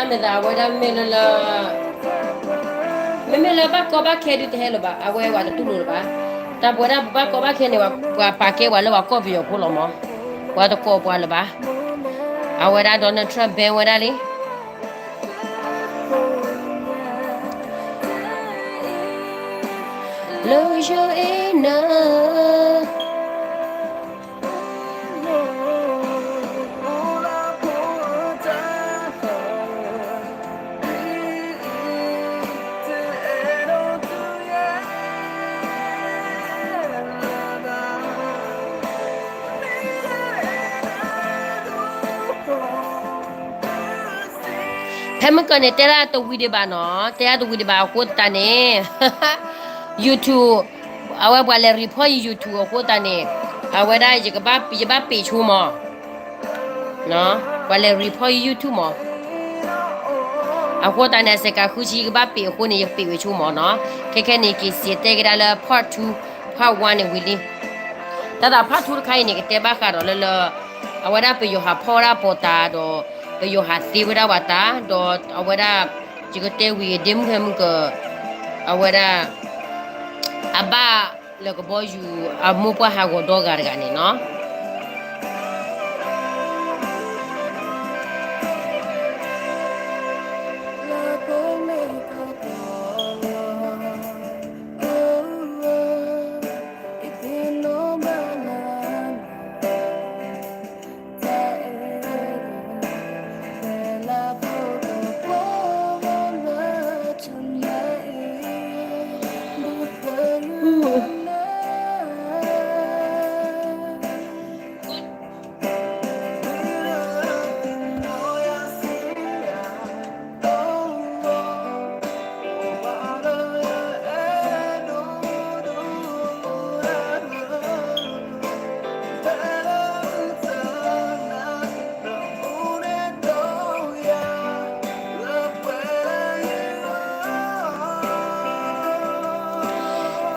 မ့ၢ်သးအဝဲဒၣ်မ့ၢ်လၢလၢ မ့မ့ၢ်လၢဘၣ်ကီဘၣ်ခဲဒုးတဟဲလၢၤဘၣ်, အဝဲဝဲတတူၢ်လိာ်လၢၤဘၣ်. တၢ်ပဝဲဒၣ်ပဘၣ်ကီဘၣ်ခဲန့ၣ် ပှၤပာ်ကဲပှၤလၢပှၤကီၢ်ပယီၤဖိလီၤမး, ပှၤတကိးပှၤလၢၤဘၣ်. အဝဲဒၣ် Donald Trump ban ဝဲဒၣ်လံ လၢယအိၣ်နၤ ဖဲမုၢ်ကီၢ်န့ၣ် တဲဒၣ်တဝံၤဒံးဘၣ်နီၤ, တဲဒၣ်တဝံၤဒံးဘၣ်အဃိသတးန့ၣ် YouTube အဝဲပှၤလဲၤ report ယ YouTube အဃိသတးန့ၣ် အဝဲဒၣ် ယဘၣ်ပ့းဆိမး, ပှၤလဲၤ report ယ YouTube မး. အဃိသတးန့ၣ် အစဲးကးဃုဆံ ယကဘၣ်ပ့းအဃိန့ၣ် ယကပ့းဝဲဆိမးနီၤ. ခဲခဲန့ၣ် က့ၤစံးတဲကဒါလၢ part two, part one န့ၣ်ဝံၤလံ. တၢ်သး part two တခါအံၤန့ၣ် ကတဲဘၣ်ဃးဒီးလၢလၢ အဝဲဒၣ်ပယီၤဟးဖီၣ်ဝဲဒၣ်ပီၤတၢ်ဒီး ပယီၤဟးသ့ဝဲဒၣ်ပှၤတၢ် ဒီးအဝဲဒၣ် ယကတဲဝံၤဒ့မုၣ်ဟဲမုၢ်က အဝဲဒၣ် အဘၣ်လၢကဘီယူၤ အမိၢ်ပှၢ်ဟးဂီၤဒီဂၤတဂၤန့ၣ်နီၤ.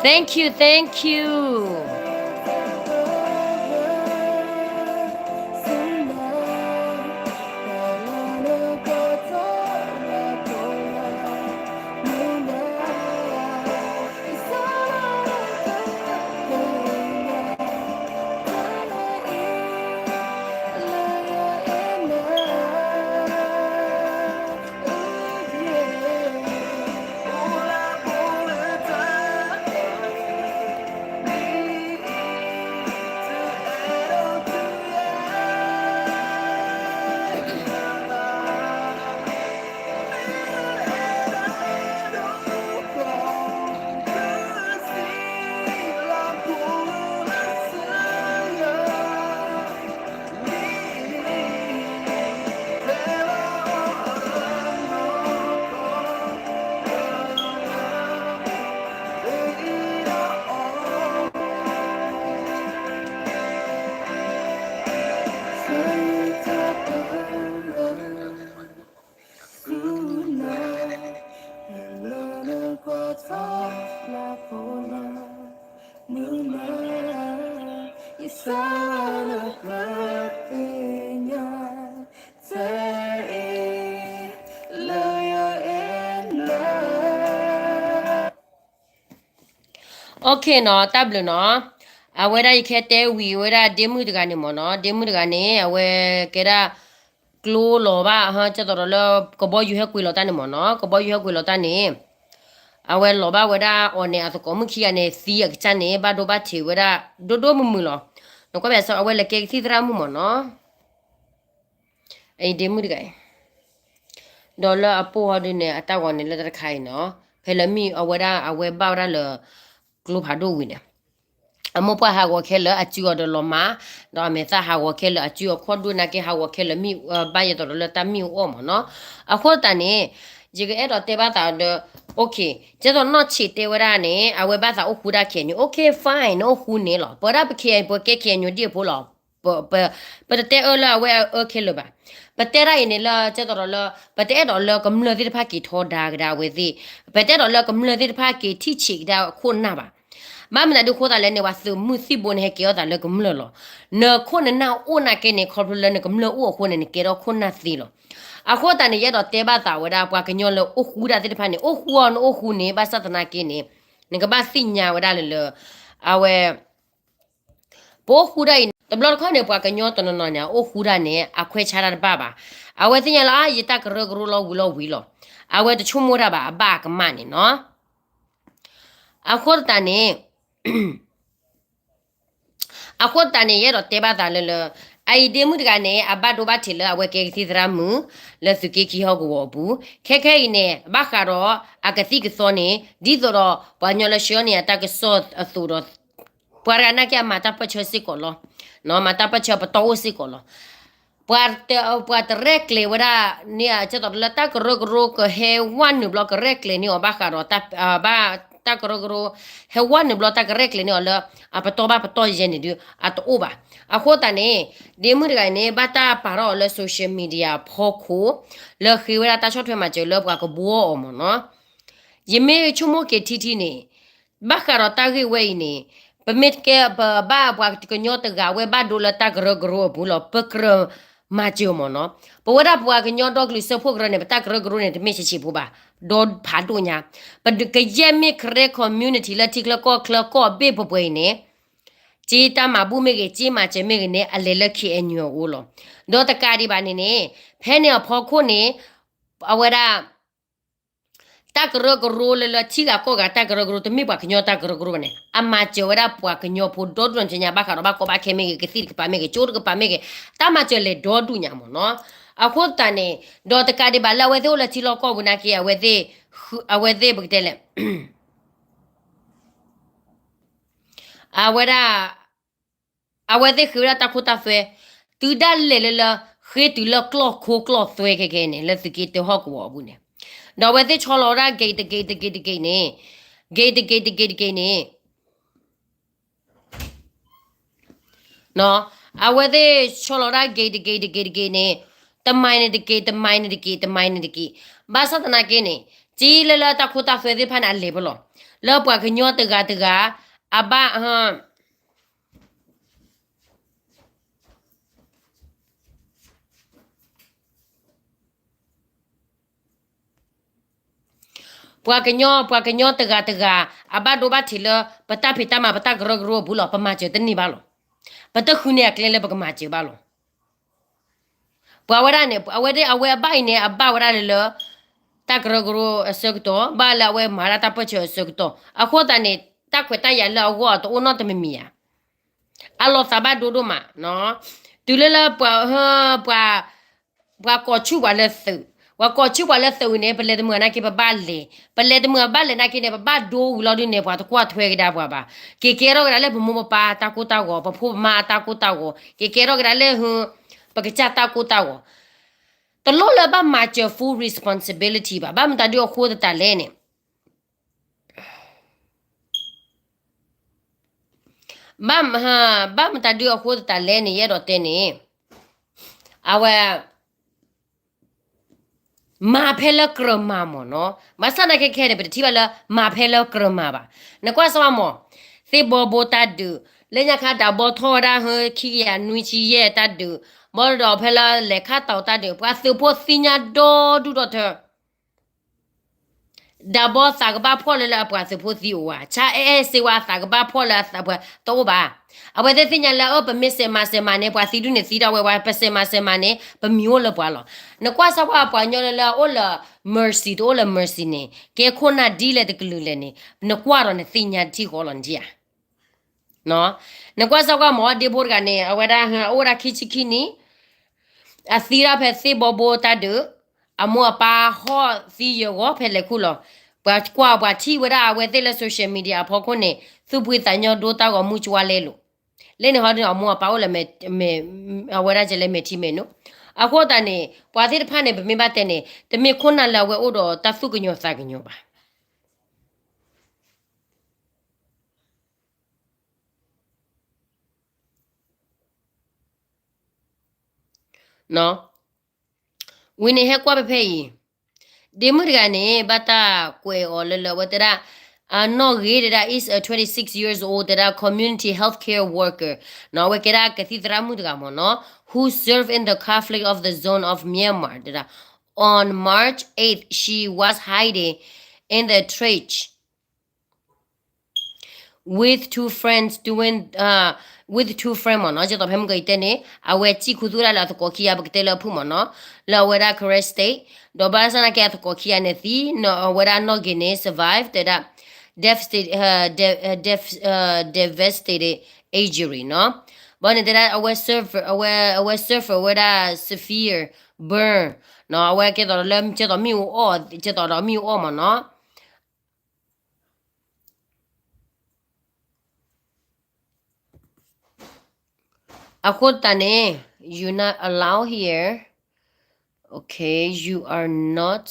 Thank you, thank you. Okay နီၤ, တၢ်ဘျုးနီၤ. အဝဲဒၣ်ယကတဲဝံၤဝဲဒၣ်ဒ့မုၣ်တဂၤန့ၣ်မ့ၢ်နီၤ, ဒ့မုၣ်တဂၤန့ၣ် အဝဲကဲဒၣ် ကျိလီၤဘၣ် ဟဲကၠီသးဒီးလၢ ကဘီယူၤဟဲကွံာ်လီၤတၢ်န့ၣ်မ့ၢ်နီၤ, ကဘီယူၤဟဲကွံာ်လီၤတၢ်န့ၣ် အဝဲလီၤဘၣ်ဝဲဒၣ်အီၤန့ၣ် အသကိးမုၣ်ခံဂၤန့ၣ် သံအကစၢ်န့ၣ် ဘၣ်ဒိဘၣ်ထံးဝဲဒၣ် ဒိၣ်ဒိၣ်မုၢ်မုၢ်လီၤ. နကွၢ်ဖဲ အဝဲလဲၤကဲကသံၣ်သရၣ်မုၣ်မ့ၢ်နီၤ. အဒ့မုၣ်တဂၤအံၤ ဒီးလၢအပိၢ်ဟီဒုန့ၣ် အတၢ်ဂီၤန့ၣ်လၢတၢ်တခါအံၤနီၤ, ဖဲလၢမ့ၢ်အဝဲဒၣ် အဝဲဘၣ်ဝဲဒၣ်လၢ ကျိဖးဒိၣ်ဝံၤန့ၣ် အမိၢ်ပှၢ်ဟးဂီၤခဲလၢာ်အစုအီၤဒီးလီၤမး, ဒီးအမဲာ်သၣ်ဟးဂီၤခဲလၢာ်အစုအီၤခီၣ်ဒိၣ်နာ်က့ ဟးဂီၤခဲလၢာ်မ့ၢ်ဘၣ်ယဲသိးဒီးလၢတၢ်မ့ၣ်အူအီၣ်မ့ၢ်နီၤ. အဃိသတးန့ၣ် ယကအဲၣ်ဒိးတဲဘၣ်သးဒီး okay ကဲသိးနီၢ်ဆံးတဲဝဲဒၣ်န့ၣ် အဝဲဘၣ်သးအိၣ်ဃူဒၣ် KNU, okay fine နအိၣ်ဃူန့ၣ်လီၤ. ပဝဲဒၣ်ပ ခ့ၣ်အဲၣ် ပကဲ KNU ဒ်အဖိလီၤ. ပတတဲအၢလၢအဝဲအအၢခဲလၢာ်ဘၣ်. ပတဲဒၣ်အံၤန့ၣ်လၢ ကဲသိးဒီးလၢ ပတအဲၣ်ဒိးလၢကမျၢၢ်သ့ၣ်တဖၣ်က့ၤထီဒါကဒါအဝဲသ့ၣ်, ပတအဲၣ်ဒိးလၢကမျၢၢ်သ့ၣ်တဖၣ်က့ၤထံၣ်ဆံးကဒါအခိၣ်နၢ်ဘၣ်. ဘၣ်မနုၤဒုးအဃိသတးလဲၣ်န့ၣ် ပှၤသုးမုၢ်သံၣ်ဘိန့ၣ် ဟဲကဲထီၣ်သးလၢကမျၢၢ်လီၤ. နခိၣ်နနၢ်အိၣ်နာ်က့န့ၣ် ခီဖျိလၢနကမျၢၢ်အိၣ်အဃိန့ၣ် နကဲထီၣ်ခိၣ်နၢ်သ့လီၤ. အဃိသတးန့ၣ် ယအဲၣ်ဒိးတဲဘၣ်သးဝဲဒၣ် ပှၤကညီလၢအိၣ်ဃူတၢ်သ့ၣ်တဖၣ်န့ၣ် အိၣ်ဃူအီၤနအိၣ်ဃူန့ၣ် ဘၣ်ဆၣ်သနာ်က့န့ၣ် နကဘၣ်သ့ၣ်ညါဝဲဒၣ်လၢလၢ အဝဲ ပအိၣ်ဃူတၢ်အံၤ တဘျီတခီၣ်န့ၣ် ပှၤကညီတနီၤနီၤန့ၣ် အအိၣ်ဃူတၢ်န့ၣ် အခွဲးဆါတၢ်တဘၣ်ဘၣ်. အဝဲသ့ၣ်ညါလၢ အါ ယတၢ်ကရၢကရိလီၤဝံၤလီၤဝံၤလီၤ. အဝဲတဆိကမိၣ်တၢ်ဘၣ် အဘၣ်အကမၣ်န့ၣ်နီၤ. အဃိသတးန့ၣ် အဃိသတးန့ၣ် ယအဲၣ်ဒိးတဲဘၣ်သးလၢလၢ အအံၤဒ့မုၣ်တဂၤန့ၣ် အဘၣ်ဒိဘၣ်ထံးလၢအဝဲကဲကသံၣ်သရၣ်မုၣ် လၢသုးက့ခံဟီၣ်ကဝီၤအပူၤ, ခဲခဲအံၤန့ၣ် ဘၣ်ဃးဒီးအကသံၣ်ကသီန့ၣ် ဒ်သိးဒီးပှၤကညီလၢဆှၢန့ၢ်အတၢ်ကစီၣ်အသိးဒီး ပှၤတဂၤနာ်က့ အမၤတၢ်ပၢၢ်ဆၢစ့ၢ်ကီးလီၤ. မၤတၢ်ပၢၢ်ဆၢပတီၢ်အိၣ်စ့ၢ်ကီးလီၤ. ပှၤတရဲၣ်ကျဲၤဝဲဒၣ်န့ၣ် အကဲသိးလၢတၢ်ကရၢကရိကဟဲဝဲနုာ်ဘျီ ကရဲၣ်ကျဲၤန့ၢ်အီၤဘၣ်ဃးဒီး ဘၣ်တၢ်ကရၢကရိ ဟဲဝဲနုာ်ဘျီ တၢ်ကရဲၣ်ကျဲၤန့ၢ်အီၤလၢ အပတီၢ်ဘၣ်ပတီၢ်ယဲန့ၣ်ဒုး အတအိၣ်ဘၣ်. အဃိသတးန့ၣ် ဒ့မုၣ်တဂၤအံၤန့ၣ် ဘၣ်တၢ်ပာ်ထီၣ်အီၤလၢ social media အဖီခိၣ် လၢဃ့ဝဲဒၣ်တၢ်ဆီၣ်ထွဲမၤစၢၤလၢပှၤကဘှီအီၤမ့ၢ်နီၤ. ယမ့ၢ်ဆိကမိၣ်က့ၤထံထံန့ၣ် ဘၣ်ဃးဒီးတၢ်ဂ့ၢ်ဝဲအံၤန့ၣ် ပမ့ၢ်ကဲ ပဘၣ်ပှၤကညီတဂၤဝဲဘၣ်ဒိလၢတၢ်ကရၢကရိအပူၤလီၤ ပကြၢးမၤစၢၤမ့ၢ်နီၤ. ပဝဲဒၣ်ပှၤကညီဒီကလုာ်စၢဖှိၣ်ကရၢန့ၣ် ပတၢ်ကရၢကရိန့ၣ် တမ့ၢ်ဆံးဆံးဖိဘၣ်, ဒီဖးဒိၣ်ညါ. ပကယဲၢ်မ့ၢ် Karen community လၢထံချၢကီၢ်ချၢကီၢ်ဘ့ၣ်ပှဲၤပှဲၤအံၤန့ၣ် က့တၢ်မၤဘူၣ်မ့ၢ်ဂ့ၤ က့မၤစၢၤမ့ၢ်ဂ့ၤန့ၣ် အလဲၤလၢ K N U အအိၣ်လီၤ. ဒီးတကးဒံးဘၣ်န့ၣ်န့ၣ် ဖဲန့ၣ်အဖီခိၣ်န့ၣ် အဝဲဒၣ် တၢ်ကရၢကရိလၢလၢထံဂၤကီၢ်ဂၤတၢ်ကရၢကရိ တမ့ၢ်ပှၤကညီတၢ်ကရၢကရိဘၣ်န့ၣ် အမၤစၢၤဝဲဒၣ်ပှၤကညီဖိဒီဒူၣ်န့ၣ် ဘၣ်ဃးဒီးဘၣ်ကီဘၣ်ခဲမ့ၢ်ဂ့ၤ ကသံၣ်တကပၤမ့ၢ်ဂ့ၤ ကၠိတကပၤမ့ၢ်ဂ့ၤ တၢ်မၤစၢၤလဲၤဒီဒူၣ်ညါမ့ၢ်နီၤ. အဃိသတးန့ၣ် ဒီးတကးဒံးဘၣ်လၢအဝဲသ့ၣ်အိၣ်လၢထံလီၢ်ကီၢ်ပူၤနာ်က့ အဝဲသ့ၣ် အဝဲသ့ၣ်ပကတဲလဲၣ် အဝဲဒၣ် အဝဲသ့ၣ်ဃ့ဝဲဒၣ်တၢ်ခိတၢ်သွဲ တုၤဒၣ်လဲာ်လၢလၢ ဃ့တုၤလၢကျီၢ်ခိကျီၢ်သွဲခဲခဲန့ၣ် လၢသုးက့တၢဟီၣ်ကဝီၤအပူၤန့ၣ် ဒီးအဝဲသ့ၣ်ဆီလီၤဝဲဒၣ် gate တ gate တ gate တ gate န့ၣ် gate တ gate တ gate န့ၣ် အဝဲသ့ၣ်ဆီလီၤဝဲဒၣ် gate တ gate တ gate တ gate န့ၣ် တမံၤန့ၣ်တက့ၢ် တမံၤန့ၣ်တက့ၢ် တမံၤန့ၣ်တက့ၢ်. ဘၣ်ဆၣ်သနာ်က့န့ၣ် က့လၢလၢတၢ်ခိတၢ်သွဲသ့ၣ်တဖၣ်န့ၣ် အလဲၤဖဲလဲၣ် လၢပှၤကညီတဂၤတဂၤ အဘၣ် ပှၤကညီ ပှၤကညီတဂၤတဂၤ အဘၣ်ဒိဘၣ်ထံးလၢ ပတၢ်ဖံးတၢ်မၤ ပတၢ်ကရၢကရိအပူၤလီၤ ပမၤစၢၤတန့ၢ်ဘၣ်လီၤ. ပတဃုန့ၢ်အကျဲလၢပကမၤစၢၤဘၣ်လီၤ. ပှၤဝဲဒၣ်န့ၣ် အဝဲဒၣ်အဝဲအဘၣ်အံၤန့ၣ် အဘၣ်ဝဲဒၣ်လၢလၢ တၢ်ကရၢကရိအဆၢကတီၢ် ဘၣ်လၢအဝဲမၤဒၣ်တၢ်ပၢၢ်ဆၢအဆၢကတီၢ် အဃိသတးန့ၣ် တၢ်ခွဲးတၢ်ယာ်လၢအဂီၢ်အတအိၣ်နီတမံၤမံၤဧါ. အလီၤသးဘၣ်ဒိဒိၣ်မး တုၤလၢလၢပှၤ ပှၤ ပှၤကိးဆူၣ်ပှၤလၢသုး, ပှၤကိးဆူၣ်ပှၤလၢသုးန့ၣ် ပလဲၤတမုာ်နာ်က့ ပဘၣ်လဲၤ, ပလဲၤတမုာ်ဘၣ်လဲၤနာ်က့န့ၣ် ပဘၣ်ဒိဝံၤလီၤဒုန့ၣ် ပှၤတကွၢ်ထွဲကဒါပှၤဘၣ်. က့ၤကဲထီၣ်ကဒါလၢပမိၢ်ပပၢ်တၢ်ကိၢ်တၢ်ဂီၤ, ပဖိပမါအတၢ်ကိၢ်တၢ်ဂီၤ, က့ၤကဲထီၣ်ကဒါလၢ ပကစၢ်တၢ်ကိၢ်တၢ်ဂီၤ, တလိၣ်လၢဘၣ်မၤစၢၤ full responsibility ဘၣ်. ဘၣ်မတၤဒုအဃိသတးလဲၣ်န့ၣ် ဘၣ် ဘၣ်မတၤဒုအဃိသတးလဲၣ်န့ၣ် ယအဲၣ်ဒိးတဲန့ၣ် အဝဲ မၤဖဲလၢကြၢးမၤမ့ၢ်နီၤ. ဘၣ်ဆၣ်သနာ်က့ခဲခဲန့ၣ် ပတထံၣ်ဘၣ်လၢ မၤဖဲလၢကြၢးမၤဘၣ်. နကွၢ်စၢ်ဝဲမ့ၢ် သ့ၣ်ဘီဘိတၢ်ဒုး, လၢညါခါဒၣ်ဘီထီၣ်ဝဲဒၣ်ဟၢခံကယၤနွံဆံယဲၢ်တၢ်ဒုး, ဘီဒီးဖဲလၢလဲၤခါတီၤတၢ်ဒုး, ပှၤသုးဖိသ့ၣ်ညါဒီဒူၣ်ဒီထၢ ဒၣ်ဘီသးကဘၣ်ဖှီၣ်လၢလၢအပှၤသုးဖိသံအိၣ်ဧါ, ဆါအဲၣ်အဲၣ်စ့ဝါသးကဘၣ်ဖှီၣ်လၢအပှၤတအိၣ်ဘၣ်. အဝဲသ့ၣ်သ့ၣ်ညါလၢ အၢ ပမ့ၢ်စဲးမၤစဲးမၤန့ၣ် ပှၤသံဒုၣ်န့ၣ်သံဒၣ်ဝဲဝဲ, ပစဲးမၤစဲးမၤန့ၣ် ပမံၤအိၣ်လၢပှၤလီၤ. နကွၢ်စၢ်ကွၢ်ပှၤကညီလၢလၢအအိၣ်လၢ mercy တအိၣ်လၢ mercy န့ၣ် ကဲခိၣ်နၢ်ဒ်လဲၣ်တကလုာ်လဲၣ်န့ၣ် နကွၢ်ဒီးနသ့ၣ်ညါတထံၣ်ဃီလီၤနထံၣ်ဧါ. နကွၢ်စၢ်ကွၢ်မ့ၢ် ဒ့ဖိတဂၤန့ၣ် အဝဲဒၣ်အိၣ်ဝဲဒၣ်ခံဆံခံနံၣ် အသံဒၣ်ဖဲသ့ၣ်ဘီဘိတၢ်ဒုး, အမိၢ်အပၢ်ဟီၣ်သံယဲၢ်ဂီၤဖဲလဲၤခူၣ်လီၤ. ပှၤကွၢ်ပှၤထံၣ်ဝဲဒၣ်အဝဲသ့ၣ်လၢ social media အဖီခိၣ်န့ၣ် သူၣ်ဖှံသးညီဒိတၢ်ဂီၤမူကဝါလဲလိာ်. လၢန့ၣ်ဟီဒ်န့ၣ် အမိၢ်အပၢ်အိၣ်လၢ အဝဲဒၣ်ကဲလၢမဲာ်ထံမဲာ်နိ. အဃိသတးန့ၣ် ပှၤသ့ၣ်တဖၣ်န့ၣ် ပမ့ၢ်ဘၣ်တဲန့ၣ် တမ့ၢ်ခိၣ်နၢ်လၢအဝဲအိၣ်ဒီးတၢ်သူၣ်ကညီၤသးကညီၤဘၣ်. ဝံၤန့ၣ်ဟဲကွၢ်ဖဲဖဲအံၤ, ဒ့မုၣ်တဂၤန့ၣ် ဘၣ်တၢ်ကွဲးအီၤလၢလၢအဝဲတဲဒၣ် နီၣ်ဂ့ၤတဲဒၣ် is a twenty-six years old တဲဒၣ် community healthcare worker နီၤ, အဝဲကဲဒၣ်ကသံၣ်သရၣ်မုၣ်တဂၤမ့ၢ်နီၤ who serve in the conflict of the zone of Myanmar တဲဒၣ် on March eighth, she was hiding in the trench with two friends doing, uh, with two friend မ့ၢ်နီၤ, ကဲသိးဖဲမုၢ်ကီၤအံၤတဲန့ၣ် အဝဲစံၣ်ခူသူၣ်ဒၣ်လၢအသကိးခံဂၤ ပကတဲလၢအဖုၣ်မ့ၢ်နီၤ, လၢအဝဲဒၣ် Karen State, ဒီးဘၣ်ဆၣ်သနာ်က့အသကိးခံဂၤန့ၣ်သံ, အဝဲဒၣ်နီၣ်ဂ့ၤန့ၣ် survive တဲဒၣ် devastated, uh, de- uh, dev- uh, devastated injury နီၤ, ဘၣ်န့ၣ်တဲဒၣ် အဝဲ suffer, အဝဲ အဝဲ suffer ဝဲဒၣ် severe burn နီၤ, အဝဲကဲသိးလၢ ကဲသိးမ့ၣ်အူအီၣ်, ကဲသိးဒီးမ့ၣ်အူအီၣ်မ့ၢ်နီၤ. အဃိသတးန့ၣ် you not allowed here, okay, you are not,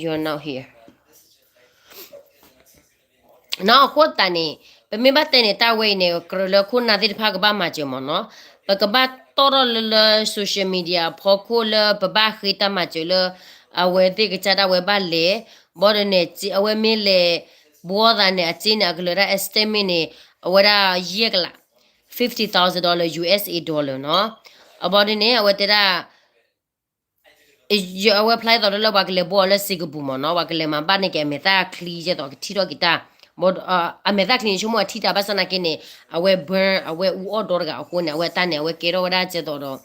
you are not here. နီၤ, အဃိသတးန့ၣ် ပမ့ၢ်ဘၣ်တဲန့ၣ် တၢ်ဝဲအံၤန့ၣ် ကြၢးလၢခိၣ်နၢ်သ့ၣ်တဖၣ်ကဘၣ်မၤစၢၤမ့ၢ်နီၤ, ပကဘၣ်တီၣ်ထီၣ်လၢလၢ social media အဖီခိၣ်လၢပဘၣ်ဃ့တၢ်မၤစၢၤလၢ အဝဲသ့ၣ်ကစၢ်ဒၣ်ဝဲဘၣ်လဲၤ, ဘၣ်ဒီးန့ၣ် အဝဲမ့ၢ်လဲၤဘှီသးန့ၣ် အစ့န့ၣ် အကလၢၤဒၣ် estimate န့ၣ် အဝဲဒၣ်ယဲၢ်ကလး, fifty thousand dollar, U S A dollar နီၤ, အဘၣ်ဒီးန့ၣ် အဝဲတဲဒၣ် အဝဲဖျါသိးလၢပှၤကလဲၤဘှီအီၤလၢစ့ကပူၤမ့ၢ်နီၤ, ပှၤကလဲၤမၤဘၣ်န့ၢ်က့ၤအမဲာ်သၣ်ချံ ကဲသိးကထံၣ်ထီၣ်က့ၤတၢ်, အမဲာ်သၣ်ချံန့ၣ် ဆိကမိၣ်အထံၣ်တၢ် ဘၣ်ဆၣ်သနာ်က့န့ၣ် အဝဲ burn အဝဲအူအီၣ်ဒီတဂၤအဃိန့ၣ် အဝဲတၢ်န့ၣ် အဝဲကဲထီၣ်ဝဲဒၣ်ကဲသိးဒီး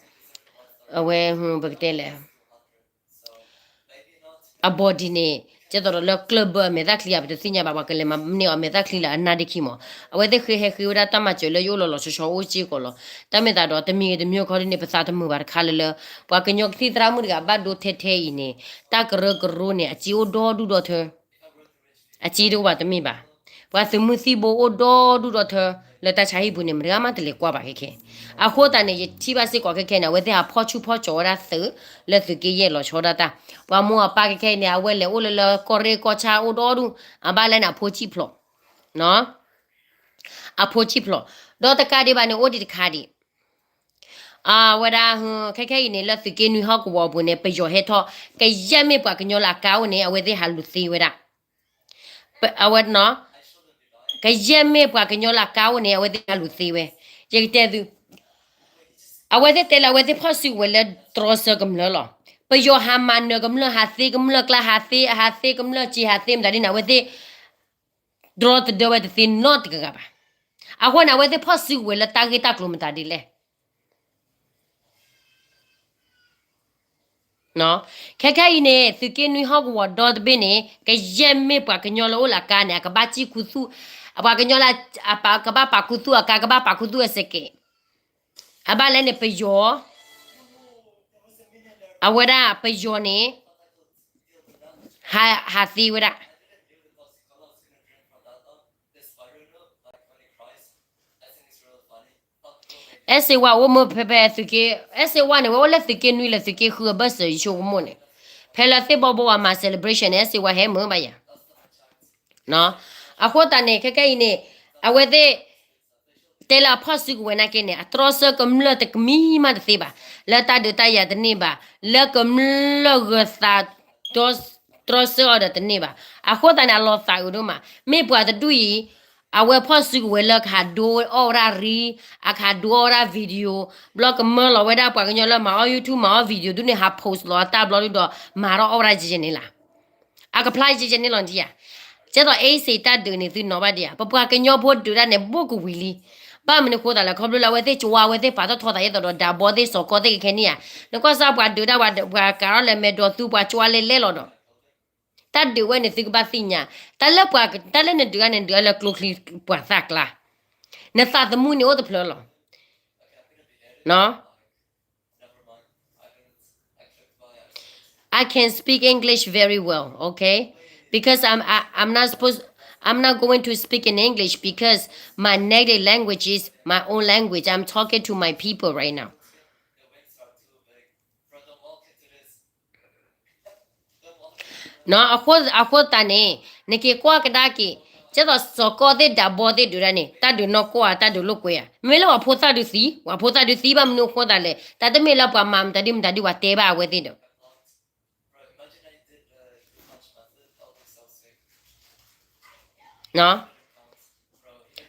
အဝဲ ပကတဲလဲၣ် အ body န့ၣ် ကဲသိးဒီးလၢကျၢၢ်ဘၢအမဲာ်သၣ်ချံဧါ ပတသ့ၣ်ညါဘၣ်, ပှၤကလဲၤမၤန့ၢ်အီၤအမဲာ်သၣ်ချံလၢအနါဒ့ခံမ့ၢ်, အဝဲသ့ၣ်ဃ့ဟဲဃ့ဝဲဒၣ်တၢ်မၤစၢၤလၢယအိၣ်လီၤလီၤဆီဆီအိၣ်စ့ၢ်ကီးလီၤ. တၢ်မ့ၢ်သးဒီးတမံၤဂ့ၤတမံၤဂ့ၤခီဒ်န့ၣ် ပသးတမုာ်ဘၣ်တခါလၢလၢ ပှၤကညီကသံၣ်သရၣ်မုၣ်တဂၤဘၣ်ဒိထဲထဲအံၤန့ၣ် တၢ်ကရၢကရိန့ၣ် အစ့အိၣ်ဒီဒူၣ်ဒီထၢ အစ့တအိၣ်ဘၣ်တမ့ၢ်ဘၣ်. ပှၤသုးမုၢ်သံၣ်ဘိအိၣ်ဒီဒူၣ်ဒီထၢ လၢတၢ်ဆါဟံၣ်ပူၤန့ၣ် မတဂၤမးတလဲၤကွၢ်ဘၣ်ခဲခဲ. အဃိသတးန့ၣ် ယထံၣ်ဘၣ်စ့ၢ်ကီးခဲခဲန့ၣ် အဝဲသ့ၣ်ဟးဖီၣ်ဆူၣ်ဖီၣ်ကၠီၤဝဲဒၣ်သုး လၢသုးက့ယဲၢ်လီၤဆီဒၣ်တၢ်. ပှၤမိၢ်အပၢ်ခဲခဲအံၤန့ၣ် အဝဲလဲၤအိၣ်လၢလၢကီၢ်ရ့ၣ်ကီၢ်ဆၣ်အိၣ်ဒီဒူၣ် အဘၣ်လဲၣ်န့ၣ် အဖိဆံၣ်ဖျိး အဖိဆံၣ်ဖျိး ဒီးတကးဒံးဘၣ်န့ၣ် အိၣ်ဒံးတခါဒံး အဝဲဒၣ် ခဲခဲအံၤန့ၣ် လၢသုးက့နွံဟီၣ်ကဝီၤအပူၤန့ၣ် ပယီၤဟဲထီၣ် ကယဲၢ်မ့ၢ်ပှၤကညီလၢအကါအိၣ်န့ၣ် အဝဲသ့ၣ်ဟးလူၤသ့ဝဲဒၣ်. အဝဲ ကယဲၢ်မ့ၢ်ပှၤကညီလၢအကါအိၣ်န့ၣ် အဝဲသ့ၣ်ဟးလူၤသ့ဝဲ. ယကတဲသု အဝဲသ့ၣ်တဲလၢအဝဲသ့ၣ်ဖီၣ်စုကဝဲၤလၢတြီဆၢကမျၢၢ်လီၤ. ပယီၤဟးမၤနၢၤကမျၢၢ် ဟးသ့ကမျၢၢ်ကျါ ဟးသ့ ဟးသ့ကမျၢၢ်စ့ ဟးသ့မတၤဒ်န့ၣ် အဝဲသ့ၣ်တြီတဒၢဝဲတသ့နီတဂၤဘၣ်. အဃိန့ၣ် အဝဲသ့ၣ်ဖီၣ်စုကဝဲၤလၢတၢ်ဂ့ၢ်တၢ်ကျိၤမတၤဒ်လဲၣ်. ခဲခဲအံၤန့ၣ် သုးက့နွံဟီၣ်ကဝီၤဒီတဘ့ၣ်န့ၣ် ကယဲၢ်မ့ၢ်ပှၤကညီလၢအိၣ်လၢအကါန့ၣ် အကဘၣ်စံၣ်ခူသူၣ်, ပှၤကညီလၢ ကဘၣ်ပာ်ခူသူၣ်အကါ ကဘၣ်ပာ်ခူသူၣ်အစဲးကဲး, အဘၣ်လဲၣ်န့ၣ် ပယီၤ အဝဲဒၣ်ပယီၤန့ၣ် ဟးသ့ဝဲဒၣ်. အဲၣ်စ့ဝါအိၣ်မ့ၢ်ဖဲဖဲသုးက့, အဲၣ်စ့ဝါန့ၣ် ဝဲအိၣ်လၢသုးက့နွံလၢသုးက့ဃုအဘၢၣ်စၢၤ ယဆိကမိၣ်န့ၣ်, ဖဲလၢသ့ၣ်ဘီဘိဝဲမၤ celebration န့ၣ် အဲၣ်စ့ဝါဟဲမုာ်ဘၣ်ယၤ. အဃိသတးန့ၣ် ခဲခဲအံၤန့ၣ် အဝဲသ့ၣ် တဲလၢအဖီၣ်စုကဝဲၤနာ်က့န့ၣ် အတြီဆၢကမျၢၢ်တကမံၤမးတသ့ဘၣ်, လၢတၢ်ဒုးတၢ်ယၤတန့ၢ်ဘၣ်, လၢကမျၢၢ်ဂၢၤသး တြီဆၢအီၤဒီးတန့ၢ်ဘၣ်. အဃိသတးန့ၣ် အလီၤသးအုးဒိၣ်မး, မ့ၢ်ပှၤတဒူၣ်အံၤ အဝဲဖီၣ်စုကဝဲၤလၢကဟးဒိအီၣ်ဝဲဒၣ်ရံ, အကဟးဒိအီၣ်ဝဲဒၣ် video, ဘျီကမၢလီၤဝဲဒၣ်ပှၤကညီလၢမၤအီၣ် YouTube မၤအီၣ် video ဒုးန့ၣ် ဟး post လီၤအတၢ်ဘျီဒုးဒီး မၤထီၣ်အီၣ်ဝဲဒၣ်ယဲယဲန့ၣ်လီၤ. အကဖျါယဲယဲန့ၣ်လီၤနထံၣ်ဧါ. ကဲသိး အဲၣ်စ့ တၢ်ဒုးန့ၣ် သုနီၤဘၣ်ဒံးဧါ, ပပှၤကညီဖိဒုးတၢ်န့ၣ် ဘူးကဝံၤလံ. ဘၣ်မနုၤအဃိသတးလဲၣ်, ခီဖျိလၢအဝဲသ့ၣ်ကွၢ်ဝဲသ့ၣ်ပာ်ထီၣ်ထီသးဒ်သိးဒီး ဒးဘီသ့ၣ် စီၤကီသ့ၣ်ခဲခဲန့ၣ်ဧါ. နကွၢ်စၢ်ပှၤဒုးတၢ်ဝဲ ပှၤကးထီၣ်လၢမဲာ်ဒိးသူ ပှၤကွၢ်လဲလဲလီၤဒီး တၢ်ဒုးဝဲန့ၣ် သုကဘၣ်သ့ၣ်ညါ, တၢ်လၢပှၤ တၢ်လၢနဒုးတၢ်န့ၣ် ဒုးတၢ်လၢကျိချံပှၤသၣ်ကျါ, နသးသမူန့ၣ်အိၣ်တဖျၢၣ်လီၤ. I can speak English very well, okay? Because I'm I, I'm not supposed I'm not going to speak in English because my native language is my own language. I'm talking to my people right now. နီၤ, အဃိသတးန့ၣ် နက့ၤကွၢ်ကဒါက့ၤ, ကဲသိးစီၤကီသ့ၣ် ဒးဘီသ့ၣ်ဒုးတၢ်န့ၣ် တၢ်ဒုးနီၢ်ကီၢ်ဧါ, တၢ်ဒုးလိာ်ကွဲဧါ, မ့မ့ၢ်လၢပှၤဖိသၣ်ဒုးသံ, ပှၤဖိသၣ်ဒုးသံဘၣ်မနုၤအဃိသတးလဲၣ်, တၢ်တမ့ၢ်လၢပှၤမၤမတၤဒ်မတၤဒ်ပှၤတဲဘၣ်အဝဲသ့ၣ်ဒီး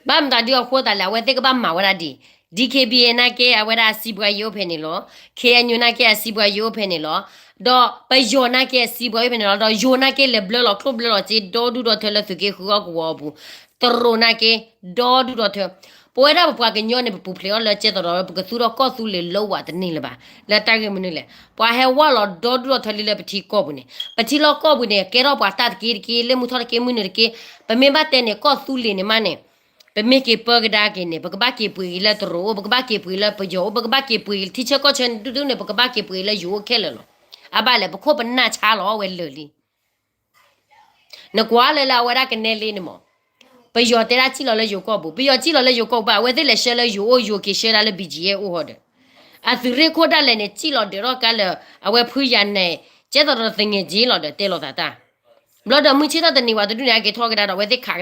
ဘၣ်မတၤဒ်အဃိသတးလဲၣ် အဝဲသ့ၣ်ကဘၣ်မၤဝဲဒၣ်ဒ် DKBA နာ်က့ အဝဲဒၣ်အစံးပှၤယိၣ်အိၣ်ဖဲန့ၣ်လီၤ. KNU နာ်က့အစံးပှၤယိၣ်အိၣ်ဖဲန့ၣ်လီၤ. ဒီးပယီၤနာ်က့အစံးပှၤယိၣ်ဖဲန့ၣ်လီၤ. ဒီးယိၤနာ်က့လဲၤဘျၢလီၤချိၣ်ဘျၢလီၤစ့ ဒီဒူၣ်ဒီထၢလၢသုးက့ဃုအီၣ်ကဝီၤအပူၤ, တရူးနာ်က့ ဒီဒူၣ်ဒီထၢ. ပဝဲဒၣ်ပပှၤကညီန့ၣ် ပပူၤဖျဲးအီၤလၢကဲသိးဒီး ပကသူထီၣ်ကီၢ်သူလ့ၤလၢဝးတန့ၢ်လၢၤဘၣ်. လၢတၢ်ဂ့ၢ်မနုၤလဲၣ်, ပှၤဟဲဝဲလီၤဒီဒူၣ်ဒီထၢလံလၢပထံကီၢ်ပူၤန့ၣ်, ပထံလီၢ်ကီၢ်ပူၤန့ၣ် ကဲထီၣ်ပှၤတၢ်တက့တက့ လၢမုၢ်ထီၣ်တက့မုၢ်နုာ်တက့. ပမ့ၢ်ဘၣ်တဲန့ၣ် ကီၢ်သူလ့ၤန့ၣ်မးန့ၣ် ပမ့ၢ်က့ၤပၢကဒါက့ၤန့ၣ် ပကဘၣ်က့ၤပှ့ၤလၢတရူးအိၣ်, ပကဘၣ်က့ၤပှ့ၤလၢပယီၤအိၣ်, ပကဘၣ်က့ၤပှ့ၤထံဆၢကီၢ်ဆၢဒူၣ်ဒူၣ်န့ၣ် ပကဘၣ်က့ၤပှ့ၤလၢယိၤအိၣ်ခဲလၢာ်လီၤ. အဘၣ်လဲၣ် ပခိၣ်ပနၢ်ဆါလီၤဝဲလၢာ်လံ. နကွၢ်လၢလၢအဝဲဒၣ်ကနဲလ့န့ၣ်မး, ပယီၤတဲဒၣ်စံၣ်လီၤလၢယိၤကီၢ်ပူၤ, ပယီၤစံၣ်လီၤလၢယိၤကီၢ်ပူၤဘၣ်, အဝဲသ့ၣ်လဲၤဆှၢလၢယိၤအိၣ် ယိၤက့ၤဆှၢဒၣ်လၢ ဘံၣ်ကၠံၣ်အဲၣ် အိၣ်ဟီဒီး အသုးရ့ၣ်ခိၣ်ဒၣ်လဲာ်န့ၣ် စံၣ်လီၤဒၢးထီၣ်ကါလၢ အဝဲဖုယၤနဲၣ် ကဲသိးဒီးသငဲးကၠ့လီၤဒီးတဲလိာ်သးတၢ်. ဘျီဒီးမုၢ်ဆ့ၣ်ထီၣ်တနံၤဝဲတဒူၣ်န့ၣ် အက့ၤထီၣ်ကဒါဒီး အ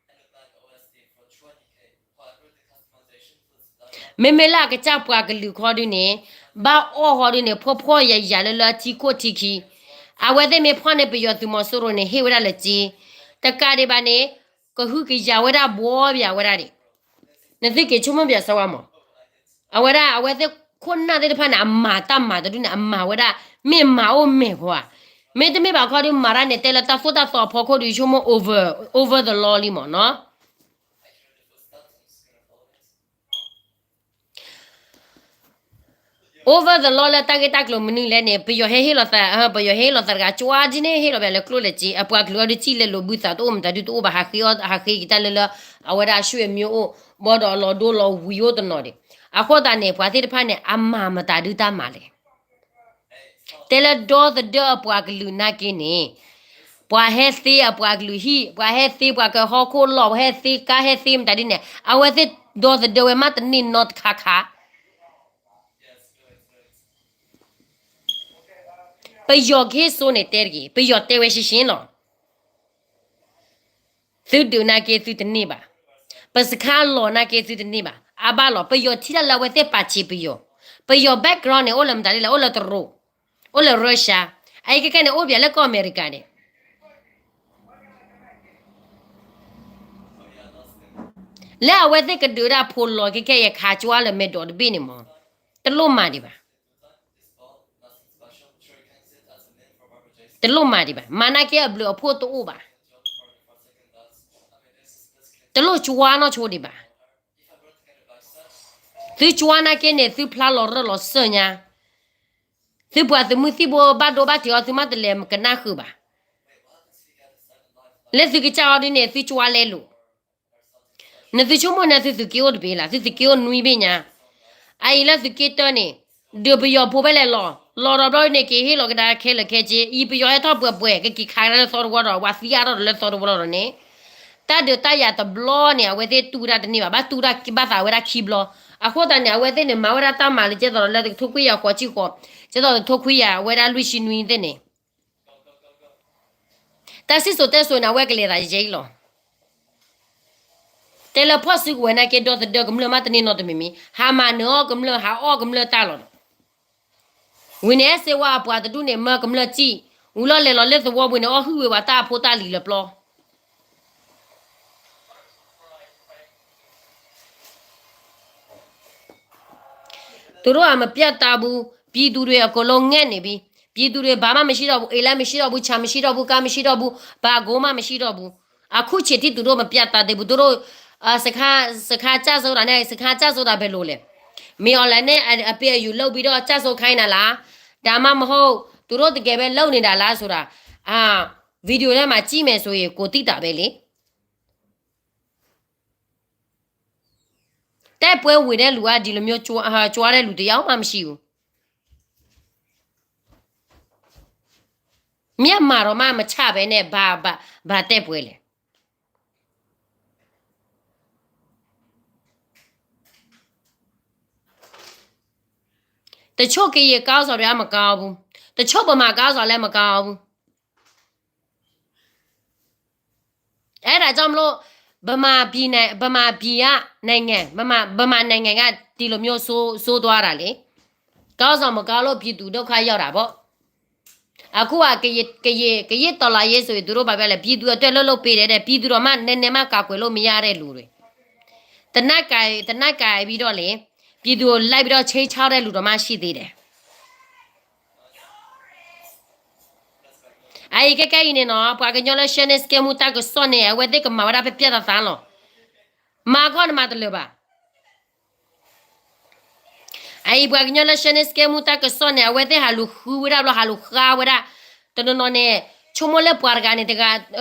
ဝဲသ့ၣ်ခးကဒါတဝီဒီး ကျိချံတလၢာ်အါထီၣ်ယၤန့ၣ် မ့မ့ၢ်လၢအကစၢ်ပှၤကလုာ်ခီဒုန့ၣ် ဘၣ်အီၣ်ဃီဒုန့ၣ် ဖှီၣ်ဖှီၣ်ယာ်ယာ်လၢလၢထံခိၣ်ထံခံ, အဝဲသ့ၣ်မ့ၢ်ဖှီၣ်န့ၢ်ပယီၤသုးမီၤစိရိၤန့ၣ် ဟ့ၣ်ဝဲဒၣ်လၢကၠ့, တကးဒံးဘၣ်န့ၣ် ကဟုကယာ်ဝဲဒၣ်ဘှီဘၣ်ဝဲဒၣ်ဒံး. နသုက့ၤဆိကမိၣ်ဘၣ်စၢဝါမး, အဝဲဒၣ်အဝဲသ့ၣ်ခိၣ်နၢ်သ့ၣ်တဖၣ်န့ၣ် အမၤတၢ်မၤတဒူၣ်န့ၣ် အမၤဝဲဒၣ် မ့ၢ်မၤအိၣ်မဲာ်ဂီၤဧါ, မ့တမ့ၢ်ဘၣ်ခီဒုမၤတၢ်န့ၣ် တဲလၢတၢ်သိၣ်တၢ်သီအဖီခိၣ်ဒု ဆိကမိၣ် over, over the law လံမးနီၤ. Over the law လၢတၢ်ဂ့ၢ်တၢ်ကျိၤမနုၤလဲၣ်န့ၣ် ပယီၤဟဲဟ့ၣ်လီၤသး, ပယီၤဟဲဟ့ၣ်လီၤသးတဂၤ ကၠွါဒ်န့ၣ် ဟ့ၣ်လီၤဘၣ်လၢကျိၣ်လၢစ့, အပှၤကလုာ်အီၤဒုစံၣ်လဲၤလိာ်ဘုသးတအိၣ် မတၤဒုတအိၣ်ဘၣ်, ဟးဃ့အီၣ် ဟးဃ့က့ၤတၢ်လၢလၢ အဝဲဒၣ်အဆွေမျိုးအိၣ်, ဘၣ်ဒီးအလီၤဒိလီၤဝံၤအိၣ်တနီၤဒံး. အဃိသတးန့ၣ် ပှၤသ့ၣ်တဖၣ်န့ၣ် အမၤမတၤဒုတၢ်မၤလဲၣ်. တဲလၢဒီသဒၢအပှၤကလုာ်နာ်က့န့ၣ်, ပှၤဟဲသ့အပှၤကလုာ်ဟံၣ်, ပှၤဟဲသ့ပှၤကဟီၣ်ခိၣ်လီၢ်, ပှၤဟဲသ့ကါ ဟဲသ့မတၤဒ်န့ၣ် အဝဲသ့ၣ်ဒီသဒၢဝဲမးတန့ၢ်နီတခါခါ. ပယီၤကဟ့ၣ်စိန့ၣ်တဲတဂ့ၤ, ပယီၤတဲဝဲရှင်းရှင်းလီၤ. သုဒုးနာ်က့သုတန့ၢ်ဘၣ်, ပစခါလီၤနာ်က့သုတန့ၢ်ဘၣ်, အါဘၣ်လီၤ. ပယီၤထံၣ်တၢ်လၢအဝဲသ့ၣ်ပာ်စ့ပယီၤ, ပယီၤ background န့ၣ် အိၣ်လၢမတၤဒ်လဲၣ်, အိၣ်လၢတရူး, အိၣ်လၢ Russia, အအံၤခဲကဲန့ၣ် အိၣ်ဘၣ်လၢကီၢ်အမဲရကၤန့ၣ် လၢအဝဲသ့ၣ်ကဒုးဒၣ်ဖိလီၤခဲခဲအံၤ ခးကၠွါလၢမဲာ်ဒိးတဘ့ၣ်န့ၣ်မး, တလိၣ်မၤဒံးဘၣ်, တလိၣ်မၤဒံးဘၣ်, မၤနာ်က့အဘျုးအဖှိၣ်တအိၣ်ဘၣ်, တလိၣ်ကၠွါနီၢ်ဆိဒံးဘၣ်. သုကၠွါနာ်က့န့ၣ် သုဖျါလီၤရၢၢ်လီၤစၢၢ်ညါ, သုပှၤသုးမုၢ်သံၣ်ဘိဘၣ်ဒိဘၣ်ထံးအီၤ သုမ့ၢ်တလဲၤကနၣ်ဃုာ်ဘၣ်. လၢသုကစၢ်အီၤဒ်န့ၣ် သုကၠွါလဲလိာ်, နသုဆိကမိၣ်န့ၣ်သုသုးက့အိၣ်တဘ့ၣ်လၢ်, သုသုးက့အိၣ်နွံဘ့ၣ်ညါ, အအံၤလၢသုးက့တၢန့ၣ်, ဒုးပယီၤဖိဖဲလဲၣ်လီၤ, လီၤဒီးဘျီန့ၣ် က့ၤဟ့ၣ်လီၤကဒါခဲလၢာ်ခဲဆ့, အံၤပယီၤဟဲထီၣ်ပှဲၤပှဲၤ ကက့ၤခးကဒါလၢသီတဝီဒီး ပှၤသံအါထီၣ်ဒီးလၢသီတဝီလီၤဒီးန့ၣ်, တၢ်ဒုးတၢ်ယၤတဘျီန့ၣ် အဝဲသ့ၣ်တူၢ်ဝဲဒၣ်တန့ၢ်ဘၣ်, ဘၣ်တူၢ်ဝဲဒၣ်ဘၣ်သးဝဲဒၣ်ခံဘျီ. အဃိသတးန့ၣ် အဝဲသ့ၣ်န့ၣ် မၤဝဲဒၣ်တၢ်မၤလၢကဲသိးဒီးလၢ တကထိခွံကယၤဃိးဆံဃိး, ကဲသိးတကထိခွံကယၤဝဲဒၣ်လွံၢ်ဆံနွံသ့ၣ်န့ၣ် တၢ်စံၣ်စိၤတဲစိၤန့ၣ် အဝဲကလဲၤသးယဲအံၤလီၤ. တဲလၢဖီၣ်စုကဝဲၤနာ်က့ ဒီသဒၢကမျၢၢ်မးတန့ၢ်နီတမံၤမံၤ, ဟးမၤနၢၤအီၣ်ကမျၢၢ် ဟးအီၣ်ကမျၢၢ်တၢ်လီၤဒီး, ဝံၤန့ၣ်အဲၣ်စ့ဝါအပှၤတဒူၣ်န့ၣ် မၢကမျၢၢ်စံၣ်, ဝံၤလီၤလဲၤလီၤလၢသဝီပူၤန့ၣ် အီၣ်ဟုၣ်ဝဲပှၤတၢ်အဖိတၢ်လံၤလၢပျီ သူတို့အမပြတ်သားဘူး, ပြည်သူတွေအကုန်လုံးငတ်နေပြီ, ပြည်သူတွေဘာမှမရှိတော့ဘူး, အိမ်လည်းမရှိတော့ဘူး, ဆန်မရှိတော့ဘူး, ကားမရှိတော့ဘူး, ဘာကိုမှမရှိတော့ဘူး, အခုချိန်ထိသူတို့မပြတ်သားသေးဘူး, သူတို့, စခန်း, စခန်းကျဆုံးတာနဲ့ စခန်းကျဆုံးတာဘယ်လိုလဲ, မင်းအောင်လှိုင်နဲ့အပေးအယူလုပ်ပြီးတော့ကျဆုံးခိုင်းတာလား, ဒါမှမဟုတ်သူတို့တကယ်ပဲလုပ်နေတာလားဆိုတာ, အာ, video ထဲမှာကြည့်မယ်ဆိုရင်ကိုသိတာပဲလေ. တိုက်ပွဲဝင်တဲ့လူကဒီလိုမျိုးကြွား, အာ, ကြွားတဲ့လူတစ်ယောက်မှမရှိဘူး. မြန်မာတော့မှမချပဲနဲ့ ဘာ, ဘာ, ဘာတိုက်ပွဲလဲ. တချို့ကရင်ခေါင်းဆောင်တွေကမကောင်းဘူး, တချို့ဗမာခေါင်းဆောင်လည်းမကောင်းဘူး. အဲဒါကြောင့်မလို့ ဗမာပြည်နယ်, ဗမာပြည်ကနိုင်ငံ, ဗမာ, ဗမာနိုင်ငံကဒီလိုမျိုးဆိုး, ဆိုးသွားတာလေ. ခေါင်းဆောင်မကောင်းလို့ပြည်သူဒုက္ခရောက်တာပေါ့. အခုက ကရင်, ကရင်, ကရင်တော်လှန်ရေးဆိုရင် သူတို့ဘာပြောလဲ, ပြည်သူအတွက်လုပ်လုပ်ပေးတယ်တဲ့, ပြည်သူတော်မှနည်းနည်းမှကာကွယ်လို့မရတဲ့လူတွေ. တနၢ်ကၤ တနၢ်ကၤဘံဒီးလံ, ပြည်သူကို လိုက်ပြီးတော့ ခြိမ်းခြောက်တဲ့လူတောင်မှရှိသေးတယ်. အအံၤခဲကဲအံၤန့ၣ်နီၤ ပှၤကညီလၢ ရှဲန့ၢ်စကဲမူ တၢ်ကစီၣ်န့ၣ် အဝဲသ့ၣ်ကမၤဝဲဒၣ်ပျဲၢ်ပျဲၢ်သးသးလီၤ. မၤခီၣ်နမၤတလၢာ်ဘၣ်. အအံၤပှၤကညီလၢ ရှဲန့ၢ်စကဲမူ တၢ်ကစီၣ်န့ၣ် အဝဲသ့ၣ်ဟးလူၤဃုဝဲဒၣ်ဘျီ ဟးလူၤဃါဝဲဒၣ်, တနီၤနီၤန့ၣ် ဆိကမိၣ်လၢပှၤတဂၤန့ၣ်တဂၤ,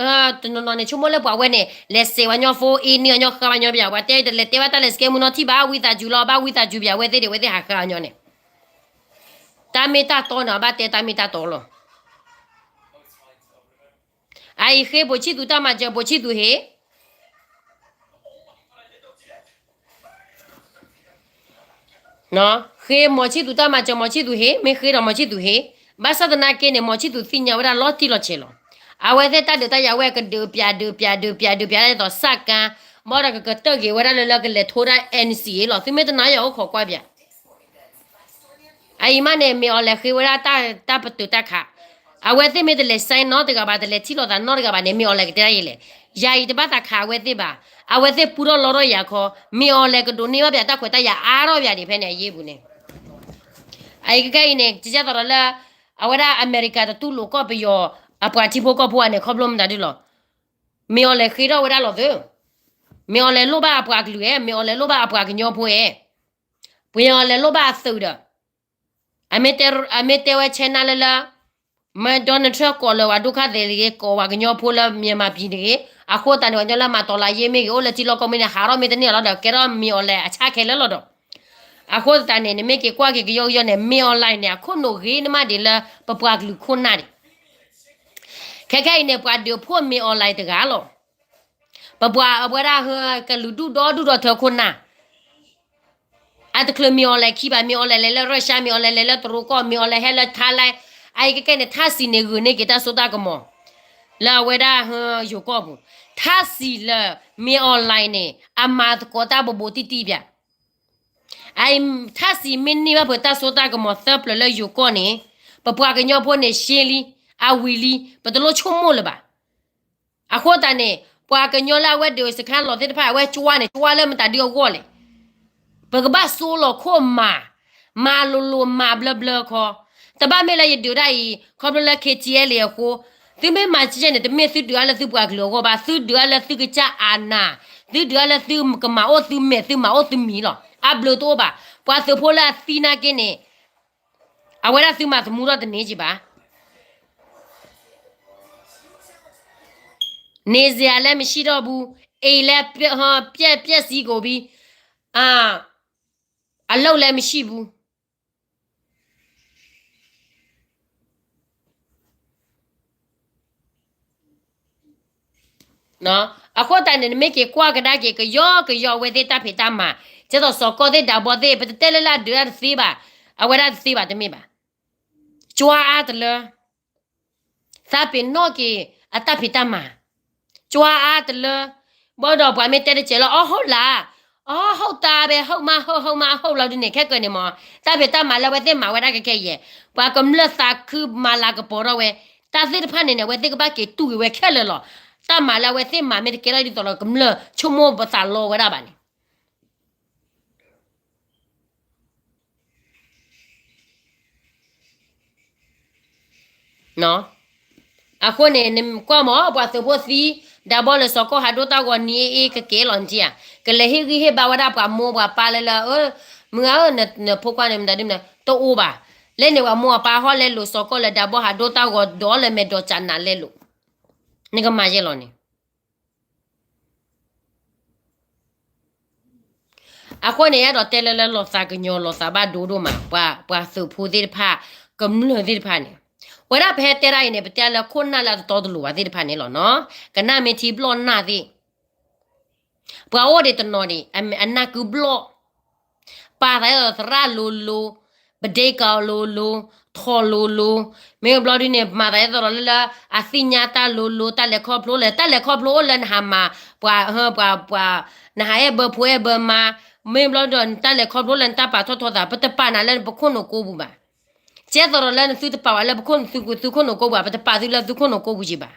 တနီၤနီၤန့ၣ် ဆိကမိၣ်လၢပှၤဝဲန့ၣ် လဲၤစဲးဝဲညီဖိ အ့န့ၢ်အညီဃါဝဲညီပယၤ ပှၤတဲတလဲၤတဲဘၣ်တၢ်လၢစကဲမူနီထံၣ်ဘၣ် ဝံသးစူၤလီၤ ဘၣ်ဝံသးစူၤပယၤ အဝဲသ့ၣ်ဒီး အဝဲသ့ၣ်ဟးဃါညီန့ၣ် တၢ်မ့ၢ်တၢ်တီန့ၣ် အဘၣ်တဲတၢ်မ့ၢ်တၢ်တီလီၤ. အအံၤဃ့ ဗိုလ်ချစ်သူ တၢ်မၤစၢၤ ဗိုလ်ချစ်သူ ဟ့ၣ် ဃ့ မောင်ချစ်သူ တၢ်မၤစၢၤ မောင်ချစ်သူ ဟ့ၣ် မ့ၢ်ဃ့ဒီး မောင်ချစ်သူ ဟ့ၣ် ဘၣ်ဆၣ်သနာ်က့န့ၣ် မောင်ချစ်သူ သ့ၣ်ညါဝဲဒၣ်လီၤတံၢ်လီၤဆဲးလီၤ. အဝဲသ့ၣ်တၢ်ဒုးတၢ်ယၤဝဲကဒုးပၠးဒုးပၠးဒုးပၠးဒုးပၠးဒ်သိးစၢ်ကါ, ဘၣ်ဒီးကကတၢၢ်က့ၤဝဲဒၣ်လၢလၢကလဲၤထိဒၣ် NCA လီၤ. သုမ့ၢ်တနာ်ယၤအိၣ်ခိးကွၢ်ပၠး အအံၤမးန့ၣ် မ့ၢ်အီၤလဲၤဃ့ဝဲဒၣ်တၢ်ပတုာ်တၢ်ခး, အဝဲသ့ၣ်မ့ၢ်တလဲၤ sign နီတဂၤဘၣ် တလဲၤထံၣ်လိာ်သးနီတဂၤဘၣ်န့ၣ် မ့ၢ်အီၤလဲၤကတဲဒ်လဲၣ်. ယၤအံၤတဘၣ်သးခးအဝဲသ့ၣ်ဘၣ်. အဝဲသ့ၣ်ပူထီၣ်လီထီၣ်ယၤခီ, မ့ၢ်အီၤလဲၤကဒိးန့ၢ်ဘၣ်ပၠးတၢ်ခွဲးတၢ်ယာ်အါထီၣ်ပၠးဒံးဖဲန့ၣ်အယ့ၢ်ပူၤန့ၣ်. အအံၤခဲကဲအံၤန့ၣ် ကကဲသိးဒီးလၢ အဝဲဒၣ်အမဲရကၤတတူၢ်လိာ်ကီၢ်ပယီၤ အပှၤထံဖိကီၢ်ဖိအန့ၣ် ခီဖျိမတၤဒ်လီၤ. မ့ၢ်အီၤလဲၤဃ့ထီၣ်ဝဲဒၣ်လီၤသု. မ့ၢ်အီၤလဲၤလိၣ်ဘၣ်အပှၤကလုာ်ဧဲ, မ့ၢ်အီၤလဲၤလိၣ်ဘၣ်အပှၤကညီဖိဧဲ. ပှၤအီၤလဲၤလိၣ်ဘၣ်အသုးဒီး အမ့ၢ်တဲဝဲ China လၢလၢ မ့ၢ် Donald Trump ကိးလၢၤဝဲဒိၣ်ခါသ့ၣ်တဂ့ၤ ကိးပှၤကညီဖိလၢ မြန်မာပြည် တဂ့ၤ. အဃိသတးန့ၣ် ပှၤကညီလၢမၤတီၤလၤယ့မ့ၢ်ဂ့ၤ အိၣ်လၢထံလီၢ်ကီၢ်မ့ၢ်န့ၣ် ဟးထီၣ်မ့ၢ်တန့ၢ်လီၤဒီး ကဲထီၣ်မ့ၢ်အီၤလဲၤအဆၣ်ခဲလၢာ်လီၤဒီး အဃိသတးန့ၣ် နမ့ၢ်က့ၤကွၢ်က့ၤကယီကယီန့ၣ် မ့ၢ်အီၤလဲၤန့ၣ် အခိၣ်နူာ်ဂ့ၤနမးဒံးလၢ ပပှၤကလုာ်ခိၣ်နၢ်ဒံး. ခဲခဲအံၤန့ၣ် ပှၤဒုးဖှိၣ်မ့ၢ်အီၤလဲၤတဂၤလီၤ. ပပှၤအဝဲဒၣ် ကလုာ်ဒူၣ်ဒီဒူၣ်ဒီထၢခိၣ်နၢ် အတချုးမ့ၢ်အီၤလဲၤခံဘၣ်, မ့ၢ်အီၤလဲၤလဲၤလၢ Russia, မ့ၢ်အီၤလဲၤလဲၤလၢတရူးကီၢ်, မ့ၢ်အီၤလဲၤဟဲလၢ Thailand, အအံၤကကဲန့ၣ် ထၣ်စံးန့ၣ် ဂုာ်န့ၢ်က့ၤတၢ်စိတၢ်ကမီၤ လၢအဝဲဒၣ်ယိၤကီၢ်ပူၤ, ထၣ်စံးလၢ မ့ၢ်အီၤလဲၤန့ၣ် အမၤသကိးတၢ်ဘိးဘိးတံၢ်တံၢ်ပၠး. အအံၤ ထၣ်စံးမ့ၢ်န့ၢ်ဘၣ်ဖုးတၢ်စိတၢ်ကမီၤသၢပျၢၤလၢယိၤကီၢ်န့ၣ် ပပှၤကညီဖိန့ၣ် ရှဲလံ, အဝံၤလံ, ပတလိၣ်ဆိကမိၣ်လၢၤဘၣ်. အဃိသတးန့ၣ် ပှၤကညီလၢအဝဲဒုးစခါလီၤသ့ၣ်တဖၣ် အဝဲကွၢ်န့ၣ် ကွၢ်လၢမတၤဒုအဂီၢ်လဲၣ်. ပကဘၣ်စိလီၤခိၣ်မၤ, မၤလိၤလိၤမၤဘျၢဘျၢခီ, တဘၣ်မ့ၢ်လၢယဒုးဒၣ်အံၤ ခီဖျိလၢ KTLA အဃိ, သုမ့ၢ်မၤကဲန့ၣ် တမ့ၢ်သုဒုးအါလၢသုပှၤကလုာ်အဂီၢ်ဘၣ်, သုဒုးအါလၢသုကစၢ်အနၢ်, သုဒုးအါလၢသုကမၤအိၣ်သုမဲာ်သုမၤအိၣ်သုမံၤလီၤ. အဘျုးတအိၣ်ဘၣ်. ပှၤသုးဖိလၢအသံနာ်က့န့ၣ် အဝဲဒၣ်သုမၤသမူထီၣ်တန့ၢ်က့ဘၣ်. နေစရာလည်းမရှိတော့ဘူး, အိမ်လည်းပျက်, ဟို, ပျက်, ပျက်စီးကုန်ပြီ, အာ, အလုပ်လည်းမရှိဘူး. အဃိသတးန့ၣ် နမ့ၢ်က့ၤကွၢ်ကဒါက့ၤ ကယီကယီအဝဲသ့ၣ်တၢ်ဖံးတၢ်မၤ, ကဲသိးစီၤကီၢ်သ့ၣ်ဒးဘီသ့ၣ် ပတတဲလၢလၢအဒုးတၢ်တသ့ဘၣ်, အဝဲဒၣ်တသ့ဘၣ်တမ့ၢ်ဘၣ်. ကွၢ်အါတလၢ သးပ့ၤနီၣ်က့ၤအတၢ်ဖံးတၢ်မၤ, ကွၢ်အါတလၢ, ဘၣ်ဒီးပှၤမ့ၢ်တဲတစဲးလီၤ အီၣ်ဟုတ်လး, အီၣ်ဟုတ်တာပဲ, ဟုတ်မှဟုတ်, ဟုတ်မှဟုတ်လီၤဒုန့ၣ် ခဲကၢၤန့ၣ်မ့ၢ် တၢ်ဖံးတၢ်မၤလၢအဝဲသ့ၣ်မၤဝဲဒၣ်ခဲခဲအံၤ, ပှၤကမျၢၢ်သးခုမၤလၤကပီၤထီၣ်ဝဲ, တၢ်သ့ၣ်တဖၣ်န့ၣ်န့ၣ် အဝဲသ့ၣ်ကဘၣ်က့ၤတူၢ်က့ၤဝဲခဲလၢာ်လီၤ. တၢ်မၤလၢအဝဲသ့ၣ်မၤမ့ၢ်တကဲထီၣ်ဒ်သိးလီၤ ကမျၢၢ်ဆိကမိၣ်ပသးလီဝဲဒၣ်ဘၣ်န့ၣ် အဃိန့ၣ် နကွၢ်မ့ၢ် ပှၤသုးဖိသံ, ဒးဘီလၢစီၤကီၢ်ဟးဒိတၢ်ဂီၤနံၤအ့ၣ်အ့ၣ်ကကဲလီၤနထံၣ်ဧါ, ကလဲၤဟ့ၣ်ဂံၢ်ဟ့ၣ်ဘါဝဲဒၣ်ပှၤမိၢ်ပှၤပၢ်လၢလၢ, မုၢ်ဂၤဧၢ, နဖိခွါန့ၣ်မတၤဒ်မနုၤ တအိၣ်ဘၣ်. လၢန့ၣ်ပှၤမိၢ်ပၢ်ဟီၣ်လဲၤလိာ်စီၤကီၢ်လၢဒးဘီဟးဒိတၢ်ဂီၤဒီးလဲၤမဲာ်ဒီးကနးလဲၤလိာ်, နကမၤယဲလီၤန့ၣ် အဃိန့ၣ် အဲၣ်ဒိးတဲလၢလၢလီၤသးကညီၤလီၤသးဘၣ်ဒိဒိၣ်မး, ပှၤ, ပှၤသုးဖိသ့ၣ်တဖၣ်, ကမျၢၢ်သ့ၣ်တဖၣ်န့ၣ်, ဝဲဒၣ်ပဟဲတဲဒၣ်အံၤန့ၣ် ပတဲလၢခိၣ်နၢ်လၢအတတီတလိၤဘၣ်သ့ၣ်တဖၣ်န့ၣ်လီၤနီၤ, ကနၣ်မ့ၢ်ထံဘျီၣ်နၢ်သ့ၣ်, ပှၤအိၣ်ဒံးတနီၤဒံး, အနၢ်ကုဘျီၣ် ပာ်သးဒ်သိးသရၣ်လိၤလိၤ, ပဒ့ကၤလိၤလိၤ, ထိးလိၤလိၤ, မ့ၢ်ဘျီဒ်န့ၣ် မၤသးဒ်သိးဒီးလၢလၢ အသ့ၣ်ညါတၢ်လိၤလိၤ, တၢ်လဲၤခီဖျိလဲၣ်, တၢ်လဲၤခီဖျိအိၣ်လၢနဟးမၤ, ပှၤ, ပှၤ, ပှၤ, နဟးအဲၣ်ဘၢဖိအဲၣ်ဘၢမါ, မ့ၢ်ဘျီဒီး တၢ်လဲၤခီဖျိလၢနတၢ်ပာ်ထီၣ်ထီသး, ပတပာ်နၤလၢပခိၣ်နူာ်ကိးပူၤဘၣ်. ကဲသိးဒီးလၢနသုတပာ်ဝဲလၢပခိၣ်, သုခိၣ်နူာ်ကိးပူၤဘၣ်, ပတပာ်သုလၢသုခိၣ်နူာ်ကိးပူၤက့ဘၣ်.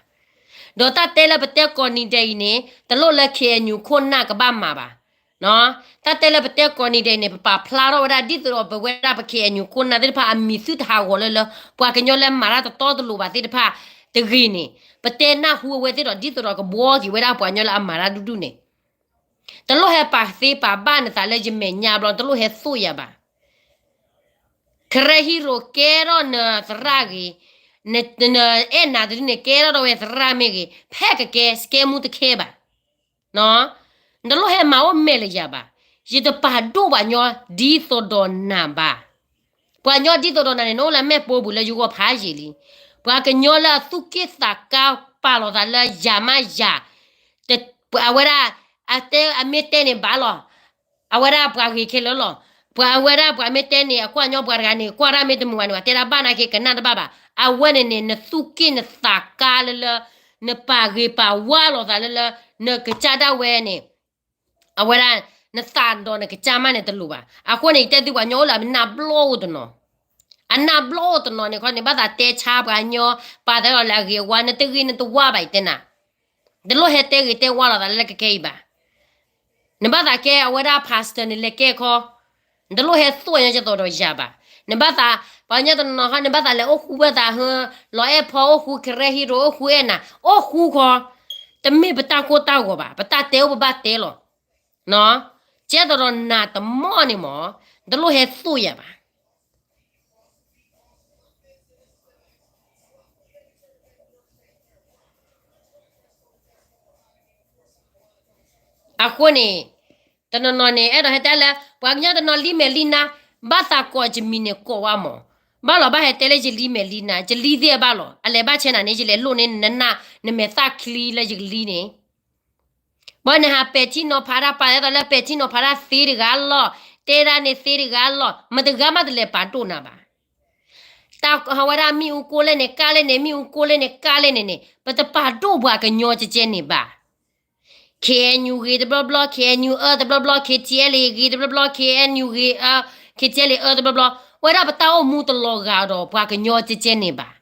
ဒီးတၢ်တဲလၢပတဲကိးနံၤဒဲးအံၤန့ၣ် တလိၣ်လၢ KNU ခိၣ်နၢ်ကဘၣ်မၤဘၣ်. တၢ်တဲလၢပတဲကိးနံၤဒဲးန့ၣ် ပပာ်ဖျါထီၣ်ဝဲဒၣ် ဒ်သိးဒီးပဝဲဒၣ်ပ ခ့ၣ်အဲၣ်ယူၣ် ခိၣ်နၢ်သ့ၣ်တဖၣ်အမံၤသုတဟးဂီၤလၢလၢ ပှၤကညီလၢမၤတၢ်တတီတလိၤဘၣ်သ့ၣ်တဖၣ်တဂ့ၤန့ၣ် ပတဲနၢ်ဟူအဝဲသ့ၣ်ဒီး ဒ်သိးဒီးကဘှီက့ၤဝဲဒၣ်ပှၤကညီလၢအမၤတၢ်ဒူဒူန့ၣ် တလိၣ်ဟဲပာ်သ့ပာ်ဘၣ်နသးလၢယမဲာ်ညါဘျီ တလိၣ်ဟဲသိၣ်ယၤဘၣ်. ခရဲဟံရိၤကဲထီၣ်နသရၣ်ဂ့ၤ, နအဲၣ်နၤတဒုန့ၣ် ကဲထီၣ်ဒီးဝဲသရၣ်မ့ၢ်ဂ့ၤ, ဖဲကကဲ စကဲမူတခဲဘၣ်. နတလိၣ်ဟဲမၤအိၣ်မဲာ်လၢယၤဘၣ်. ယတပာ်ဒိၣ်ပှၤကညီဒ်သိးဒီးနၤဘၣ်. ပှၤကညီဒ်သိးဒီးနၤန့ၣ် နအိၣ်လၢမဲာ်ပိာ်ပူၤလၢယဂီၢ်ဖးယံာ်လံ. ပှၤကညီလၢအသူၣ်က့ၣ်သးကါပာ်လီၤသးလၢယၤမးယၤ, အဝဲဒၣ် အတဲအမ့ၢ်တဲန့ၣ်ဘၣ်လီၤ. အဝဲဒၣ်ပှၤဂ့ၤခဲလၢာ်လီၤ. ပှၤအဝဲဒၣ်ပှၤမ့ၢ်တဲန့ၣ် အကွၢ်ညီပှၤတဂၤန့ၣ် ကွၢ်တၢ်မ့ၢ်တမုာ်ဘၣ်န့ၣ် ပှၤတဲဒၣ်ဘၣ်နာ်က့ ကနၣ်တဘၣ်ဘၣ်. အဝဲန့ၣ်န့ၣ် နသူၣ်က့ၣ်နသးကါလၢလၢ နပာ်ဂ့ၤပာ်ဝါလိာ်သးလၢလၢ နကစၢ်ဒၣ်ဝဲန့ၣ် အဝဲဒၣ် နသးဒီးနကစၢ်မးန့ၣ်တလိၤဘၣ်. အဃိန့ၣ် ယတဲသုပှၤကညီအိၣ်လၢအနၢ်ဘျီအိၣ်တနီၤ, အနၢ်ဘျီအိၣ်တနီၤန့ၣ်ခီန့ၣ် ဘၣ်သးတဲဆါပှၤကညီ ပာ်သးဒီးလၢအဂ့ၤအဝါ နတဂ့ၤနတဝါဘၣ် ယတဲနၤ. တလိၣ်ဟဲတဲဂ့ၤတဲဝါလိာ်သးလၢကကဲအံၤဘၣ်. နဘၣ်သးကဲအဝဲဒၣ် pastor န့ၣ် လဲၤကဲခီ, နတလိၣ်ဟဲသိၣ်ညီကသိးဒီးယၤဘၣ်. နဘၣ်သး ပှၤကညီတနီၤခီ နဘၣ်သးလဲၤအိၣ်ဃူဘၣ်သးဟၢ လီၤအဲၣ်ဖီ အိၣ်ဃူ ခရဲဟံရိၤ အိၣ်ဃူအဲၣ်နၤ အိၣ်ဃူခီ, တမ့ၢ်ပတၢ်ကိၢ်တၢ်ဂီၤဘၣ်. ပတၢ်တဲအိၣ်ပဘၣ်တဲလီၤ. ကဲသိးဒီးနၤတမီၢ်န့ၣ်မး တလိၣ်ဟဲသိၣ်ယၤဘၣ်. အဃိန့ၣ် တနီၤနီၤန့ၣ် အဲၣ်ဒိးဟဲတဲလၢ ပှၤကညီတနီၤလံမဲာ်လံနါ, ဘၣ်သးကိးယမံၤန့ၣ် ကိးဝဲမး. ဘၣ်လီၤ ဘၣ်ဟဲတဲလၢယလံမဲာ်လံနါ, ယလံသ့ၣ်ဘၣ်လီၤ. အလဲၤဘၣ်ဆဲနၤန့ၣ် ယလဲၤလိၣ်န့ၢ်နနၢ် နမဲာ်သၣ်ချံလၢယကလံန့ၣ် ဘၣ်နဟးပဲာ်ထံနီၤဖးတၢ် ပာ်သးလၢပဲာ်ထံနီၤဖးတၢ်သ့တဂၤလီၤ, တဲဒၣ်န့ၣ်သ့တဂၤလီၤ, မတဂၤမးတလဲၤပာ်ဒိၣ်နၤဘၣ်. တၢ်ဟးဝဲဒၣ်မ့ၣ်အူကိၢ်လဲၣ်န့ၣ် ကၢ်လဲၣ်န့ၣ် မ့ၣ်အူကိၢ်လဲၣ်န့ၣ် ကၢ်လဲၣ်န့ၣ်န့ၣ် ပတပာ်ဒိၣ်ပှၤကညီကဲကဲန့ၣ်ဘၣ်. ခ့ၣ်အဲၣ်ယူၣ်ဂ့ၤတဘျီဘျီ, ခ့ၣ်အဲၣ်ယူၣ်အၢတဘျီဘျီ, ခ့ၣ်ထံၣ်အဲၣ်လ့ၣ်ဂ့ၤတဘျီဘျီ, ခ့ၣ်အဲၣ်ယူၣ်ဂ့ၤအၢ, ခ့ၣ်ထံၣ်အဲၣ်လ့ၣ်အၢတဘျီဘျီ, ဝဲဒၣ်ပတၢ်အိၣ်မူတလီၤဂာ်ဒီးပှၤကညီကဲကဲန့ၣ်ဘၣ်.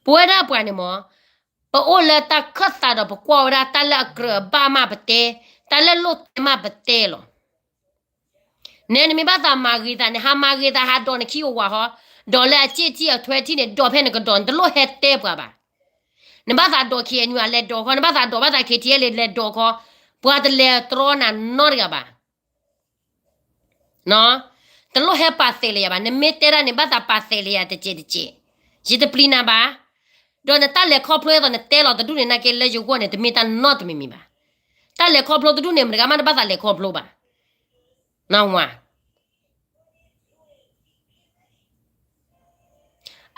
ပဝဲဒၣ်ပှၤန့ၣ်မး ပအိၣ်လၢတၢ်ခၢၣ်သးဒီးပကွၢ်ဝဲဒၣ်တၢ်လၢအကြၢးအဘၣ်မးပတဲ, တၢ်လၢလိၣ်တဲမးပတဲလီၤ. နဲနမ့ၢ်ဘၣ်သးမၤဂ့ၤသးန့ၣ် ဟးမၤဂ့ၤသး ဟးဒိးနခံအိၣ်ဝးဟီ, ဒိးလၢအစ့ၣ်ထံၣ်အထွဲထံၣ်န့ၣ် ဒိးဖဲနကဒိး နတလိၣ်ဟဲတဲပှၤဘၣ်. နဘၣ်သးဒိး ခ့ၣ်အဲၣ်ယူၣ် အလဲၤဒိးခီ, နဘၣ်သးဒိးဘၣ်သး ခ့ၣ်ထံၣ်အဲၣ်လ့ၣ် လဲၤဒိးခီ, ပှၤတလဲၤတြီနၤနီတဂၤဘၣ်. တလိၣ်ဟဲပာ်သဲးလၢယၤဘၣ်. နမ့ၢ်တဲဒၣ်န့ၣ် ဘၣ်သးပာ်သဲးလၢယၤတစဲးတစဲး, ယတပျံၤနၤဘၣ်. ဒီးနတၢ်လဲၤခီဖျိအသိးနတဲလီၤတဒူၣ်န့ၣ် နာ်က့လၢယဂီၢ်န့ၣ် တမ့ၢ်တၢ်နီတမံၤမံၤဘၣ်. တၢ်လဲၤခီဖျိတဒူၣ်န့ၣ် မတဂၤမးတဘၣ်သးလဲၤခီဖျိဘၣ်. နဝၤ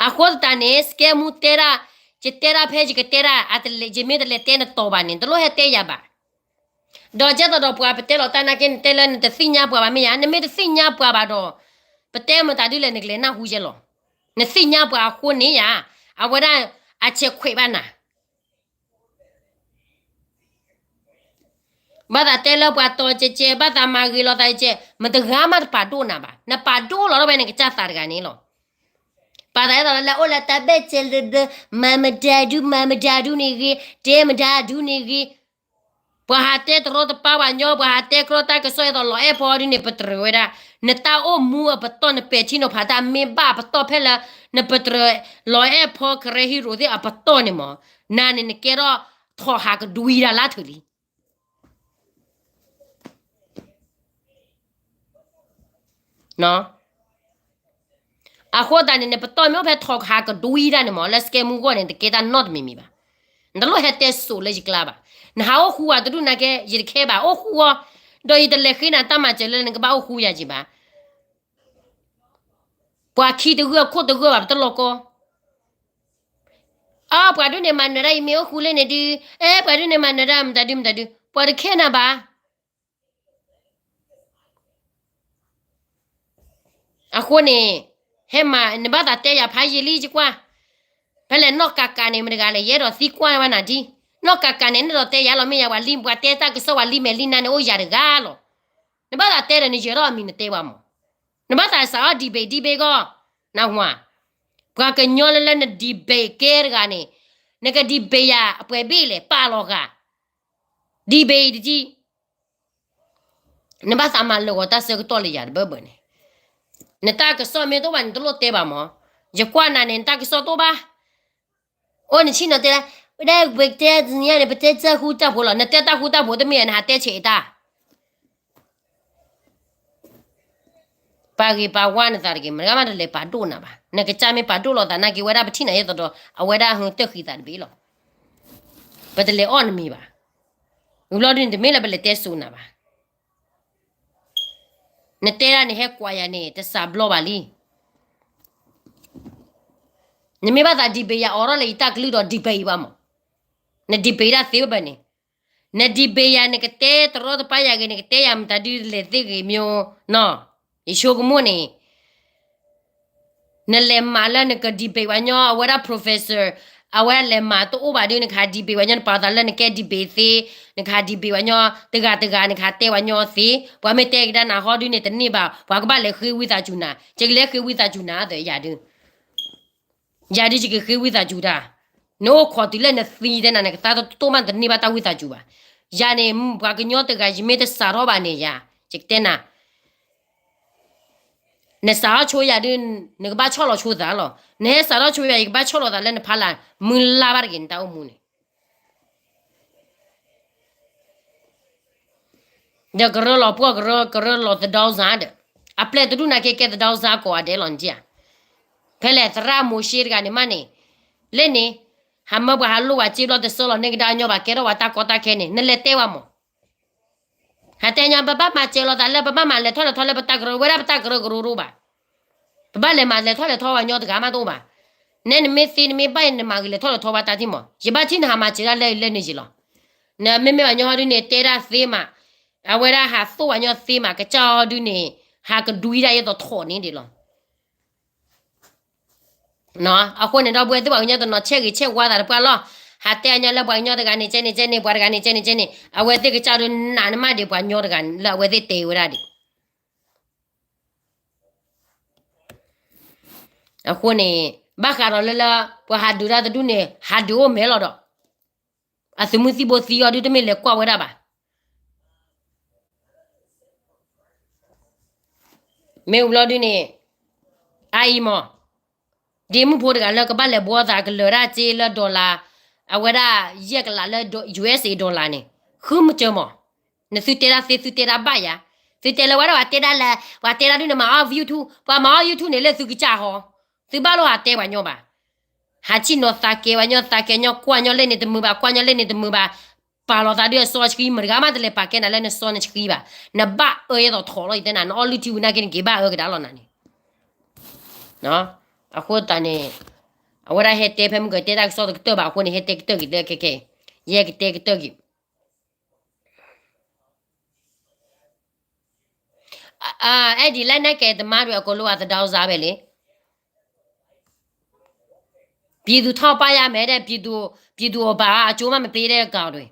အဃိသတးန့ၣ် စကဲမူတဲဒၣ်, ယတဲဒၣ်ဖဲယကတဲဒၣ်, ယမ့ၢ်တလဲၤတဲနတီၤဘၣ်န့ၣ် တလိၣ်ဟဲတဲယၤဘၣ်. ဒီးကဲသိးဒီးပှၤပတဲလီၤတၢ်နာ်က့ နတဲလၢနတသ့ၣ်ညါပှၤဘၣ်မ့ၢ်ဧါ, နမ့ၢ်တသ့ၣ်ညါပှၤဘၣ်ဒီး ပတဲမတၤဒ်လဲၣ်နကလဲၤနၢ်ဟူယဲလီၤ. နသ့ၣ်ညါပှၤအဃိန့ၣ်ယၤ, အဝဲဒၣ်အဆဲးခွဲးဘၣ်နၤ ဘၣ်သးတဲလၢပှၤတီၤကဲကဲ, ဘၣ်သးမၤဂ့ၤလိာ်သးကဲ, မတဂၤမးတပာ်ဒိၣ်နၤဘၣ်. နပာ်ဒိၣ်လီၤထီၣ်ဝဲနကစၢ်သးတဂၤန့ၣ်လီၤ. ပာ်သးဒ်သိးလၢအိၣ်လၢတၢ်ဘၢၣ်စၢၤလၢဒၢ, မၤမတၤဒု, မၤမတၤဒုန့ၣ်ဂ့ၤ, တဲမတၤဒုန့ၣ်ဂ့ၤ, ပှၤဟးတဲတရီတပါပှၤကညီ, ပှၤဟးတဲကြီတၢ်ကစီၣ်အသိးလီၤအဲၣ်ဖီဒုန့ၣ် ပတြၢၤဝဲဒၣ်. နတၢ်အိၣ်မူအပတီၢ် နပဲာ်ထံနီၤဖးတၢ်မ့ၢ်ဘၣ်အပတီၢ်ဖဲလၢ နပတြၢၤလီၤအဲၣ်ဖီ ခရဲဟံရိၤသ့ၣ်အပတီၢ်န့ၣ်မး, နၤန့ၣ်နကဲထီၣ်ထိးဟးကဒွံတၢ်လၢထူၣ်လံ အဃိသတးန့ၣ် နပတီၢ်မ့ၢ်အိၣ်ဖဲထိးဟးကဒွံတၢ်န့ၣ်မး လၢစကဲမူဂီၢ်န့ၣ် တကဲတၢ်နီတမံၤမံၤဘၣ်. နတလိၣ်ဟဲတဲစိးလၢယကျါဘၣ်. နဟးအိၣ်ဃူဝဲတဒူၣ်နာ်က့ ယတခဲဘၣ် အိၣ်ဃူအီၤ, ဒီးယတလဲၤဃ့နၤတၢ်မၤစၢၤလၢနကဘၣ်အိၣ်ဃူယၤက့ၤဘၣ်. ပှၤခံတဂၢၢ်ခိၣ်တဂၢၢ်ဘၣ် ပတလီၤကီ အၢ ပှၤဒ်န့ၣ်မၤနၢၤဒၣ် ယမ့ၢ်အိၣ်ဃူလၢန့ၣ်ဒုး, အဲ ပှၤဒ်န့ၣ်မၤနၢၤဒၣ် မတၤဒုမတၤဒု, ပှၤတခဲနၤဘၣ်. အဃိန့ၣ် ဟဲမၤ နဘၣ်သးတဲယၤဖးယံာ်လံ ယကွၢ်. ဖဲလဲၣ်နီၢ်ကးကးန့ၣ် မတဂၤလဲၣ် ယအဲၣ်ဒိးသံကွၢ်ဝဲနၤဒ်, နီၢ်ကးကးန့ၣ် နအဲၣ်ဒိးတဲယၤလီၤ မ့ၢ်ယၤပှၤလံ ပှၤတဲတၢ်ကစီၣ်ပှၤလံမဲာ်လံနါန့ၣ် အိၣ်ယၤတဂၤလီၤ. နဘၣ်သးတဲဒီး နယၢၤထီၣ်အမံၤနတဲပှၤမး. နဘၣ်သးစးအီၣ် debate debate ဂီၢ်, နဝၤ, ပှၤကညီလၢလၢန debate ကဲတဂၤန့ၣ်, နက debate ယၤအပှဲၤဘ့ၣ်လဲၣ် ပာ်လီၤဂာ် debate တကံၢ်. နဘၣ်သးမၤလၢာ်ဂီၤတၢ်ဆၢကတီၢ်လၢယၤတဘၢဘၢန့ၣ်, နတၢ်ကစီၣ်မ့ၢ်တအိၣ်ဘၣ်န့ၣ် တလိၣ်တဲဘၣ်မး, ယကွၢ်နၤန့ၣ် နတၢ်ကစီၣ်တအိၣ်ဘၣ်, အိၣ်နဆ့ၣ်နီၤတဲလၢ, ဝဲဒၣ်ပတဲန့ၣ် ပတဲတၢ်ဃူတၢ်ဖိးလီၤ, နတဲတၢ်ဃူတၢ်ဖိးတမ့ၢ် နဟးတဲဆဲးတၢ် ပာ်ဂ့ၤပာ်ဝါနသးတဂ့ၤ, မတၤဂၤမးတလဲၤပာ်ဒိၣ်နၤဘၣ်, နကစၢ်မ့ၢ်ပာ်ဒိၣ်လိာ်သးနာ်က့ ဝဲဒၣ်ပထံၣ်နၤယဲသိးဒီး အဝဲဒၣ်ဟုတၢၢ်ဃံသးတဘ့ၣ်လီၤ, ပတလဲၤအီၣ်နမံၤဘၣ်, ဝံၤဘျီဒုန့ၣ် တမ့ၢ်လၢပလဲၤတဲစိးနၤဘၣ်, နတဲဒၣ်န့ၣ် ဟဲကွၢ်ယၤန့ၣ် တစးဘျီဘၣ်လံ, နမ့ၢ်ဘၣ်သး debate ယၤ အိးထီၣ်လၢယတၢ်ကလုၢ်ဒီး debate ယၤဘၣ်မး, န debate ဒၣ်သ့ဝဲဘၣ်န့ၣ်, န debate ယၤ နကတဲတရီတပါယၤဂ့ၤ နကတဲယၤမတၤဒုလဲၣ်သ့ၣ်ဂ့ၤမ့ၢ်နီၤ, ယဆိကမိၣ်န့ၣ် နလဲၤမၤလၢနက debate ပှၤညီ အဝဲဒၣ် professor အဝဲလဲၤမၤတအိၣ်ဘၣ်ဒု နကဟး debate ပှၤညီ နပာ်သးလၢနကဲ debate သ့, နကဟး debate ပှၤညီ တဂၤတဂၤ နကဟးတဲပှၤညီသ့, ပှၤမ့ၢ်တဲကဒါနၤဟီဒုန့ၣ် တန့ၢ်ဘၣ်, ပှၤကဘၣ်လဲၤဃ့ဝံသးစူၤနၤ, ယကလဲၤဃ့ဝံသးစူၤနၤအသိးယၤဒု ယၤဒုယကဃ့ဝံသးစူၤတၢ်, နအိၣ်ခိးတုၤလၢနသံတဲနၤ နကသါတတိၢ်မး တန့ၢ်ဘၣ်တၢ်ဝံသးစူၤဘၣ်, ယၤန့ၣ် ပှၤကညီတဂၤ ယမ့ၢ်တစးထီၣ်ဘၣ်န့ၣ်ယၤ, ယကတဲနၤ နစးထီၣ်ဆိယၤဒု, နကဘၣ်ဆီၣ်လီၤဆိသးလီၤ, နဟဲစးထီၣ်ဆိယၤ ယကဘၣ်ဆီၣ်လီၤသးလၢနဖီလာ်, မုၢ်လၢ်ဘၣ်တဂ့ၤ နတၢ်အိၣ်မူန့ၣ် ဒီးကရၢလီၤပှီၢ်ကရၢ, ကရၢလီၤသဒီစါဒီး, အပျဲၢ်တဒူၣ်နာ်က့ကဲသဒီစါကိးဂၤဒဲးလီၤန့ၣ်ဧါ, ဖဲလဲၣ်သရၣ်မိၤၡ့တဂၤန့ၣ်မးန့ၣ်, လၢန့ၣ်, ဟးမၢပှၤဟးလိၣ်ဝဲစ့ဘျီတဆၢလီၤန့ၢ်ကဒါညီဘၣ် ကဲထီၣ်ဝဲတၢ်ကီတၢ်ခဲန့ၣ် နလဲၤတဲဝဲမး ဟးတဲညီ ပဘၣ်မၤစၢၤလိာ်သးလၢ ပဘၣ်မၤလဲၤထီၣ်လဲၤထီလၢပတၢ်ကရၢ ဝဲဒၣ်ပတၢ်ကရၢကရိဒိၣ်ဘၣ်, ပဘၣ်လဲၤမၤလဲၤထီၣ်လဲၤထီဝဲညီတဂၤမးတအိၣ်ဘၣ်, နဲနမ့ၢ်သ့နမ့ၢ်ဘၣ်အံၤ နမၤဂ့ၤလဲၤထီၣ်လဲၤထီဝဲတၢ်ထံၣ်မး, ယဘၣ်ထံၣ်နဟးမၤစၢၤဒၣ်လၢလၢန့ၣ်ယံၤလီၤ, နမ့မ့ၢ်ပှၤညီဟီဒုန့ၣ် တဲဒၣ်သ့မး, အဝဲဒၣ်ဟးသိၣ်ပှၤညီသ့မး ကစၢ်ဟီဒုန့ၣ်, ဟးကဒွံဒၣ်ယဲသိးထီၣ်န့ၣ်ဒ်လီၤ အဃိန့ၣ်ဒီပုၢ်ဝဲၢ်သ့ၣ် ပှၤကညီတနီၤဆဲးဂ့ၤဆဲးဝါသးတပှၢ်လီၤ, ဟးတဲအညီလၢပှၤကညီတဂၤန့ၣ်ကဲန့ၣ်ကဲန့ၣ် ပှၤတဂၤန့ၣ်ကဲန့ၣ်ကဲန့ၣ် အဝဲသ့ၣ်ကစၢ်ဒုနးနမးဒံးပှၤညီတဂၤလၢအဝဲသ့ၣ်တဲဝဲဒၣ်ဒံး, အဃိန့ၣ်, ဘၣ်ဃးဒီးလၢလၢ, ပှၤဟးဒုးတၢ်တဒူၣ်န့ၣ် ဟးဒုးအိၣ်မဲလီၤဒီး, အသုးမုၢ်သံၣ်ဘိသံအီၤဒုတမ့ၢ်လဲၤကွၢ်ဝဲဒၣ်ဘၣ် မ့ၢ်ဝံၤလီၤဒုန့ၣ်, အအံၤမး, ဒ့မုၣ်ဖိတဂၤလၢကဘၣ်လဲၤဘှီသးကလၢၤဒၣ်စ့လၢ dollar, အဝဲဒၣ်ယဲၢ်ကလးလၢ USA dollar န့ၣ်, ဃုမစၢၤမး, နသုတဲဒၣ်သ့သုတဲဒၣ်ဘၣ်ယၤ, သုတဲလၢဝဲဒၣ်ပှၤတဲဒၣ်လၢ, ပှၤတဲဒၣ်ဒုန့ၣ်မၤအီၣ် YouTube, ပှၤမၤအီၣ် YouTube န့ၣ်လၢသုကစၢ်ဟီ, သုဘၣ်လိၣ်ဟးတဲပှၤညီဘၣ် ဟးဆ့ၣ်နီၤသးကဲပှၤညီသးကဲညီ ကွၢ်ညီလၢန့ၣ်တမုာ်ဘၣ် ကွၢ်ညီလၢန့ၣ်တမုာ်ဘၣ်, ပာ်လီၤသးဒုအစီဆှံ မတဂၤမးတလဲၤပာ်ကဲနၤလၢနစီနဆှံဘၣ်, နဘၣ်အၢယဲသိးထီၣ်လီၤ ယတဲနၤ နအီၣ်လုၢ်ထံဝံၤနာ်က့န့ၣ် က့ၤဘၣ်အၢကဒါလီၤနၤန့ၣ်, အဃိသတးန့ၣ်, အဝဲဒၣ်ဟဲတဲဖဲမုၢ်ကတဲတၢ်ကစီၣ်တကတၢၢ်ဘၣ်အဃိန့ၣ် ဟဲတဲကတၢၢ်က့ၤလၢခဲခဲ, ယဲကတဲကတၢၢ်က့ၤ အဲဒ်လဲၣ် နဲကဲတမါဒုး အကိးလိာ်အသဒီစါဝဲလံ, ပြည်သူထောက်ပံ့ရမယ်တဲ့, ပြည်သူ, ပြည်သူအဘၣ်အကျိုးမှမပေးတဲ့ကောင်တွေ,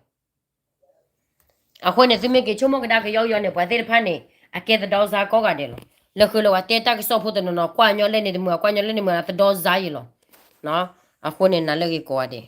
အဃိန့ၣ် သုမ့ၢ်က့ၤဆိကမိၣ်ကဒါကယီကယီန့ၣ် ပှၤသ့ၣ်တဖၣ်န့ၣ် အကဲသဒီစါကိးဂၤဒဲးလီၤ. လၢဃုာ်လၢပှၤတဲတၢ်ကစီၣ်ဖိတနီၤနီၤ ကွၢ်ညီလၢန့ၣ်တမုာ် ကွၢ်ညီလၢန့ၣ်မုာ် အသဒီစါယံၤလီၤ. အဃိန့ၣ် နၤလၢဂ့ၤကိးဂၤဒဲး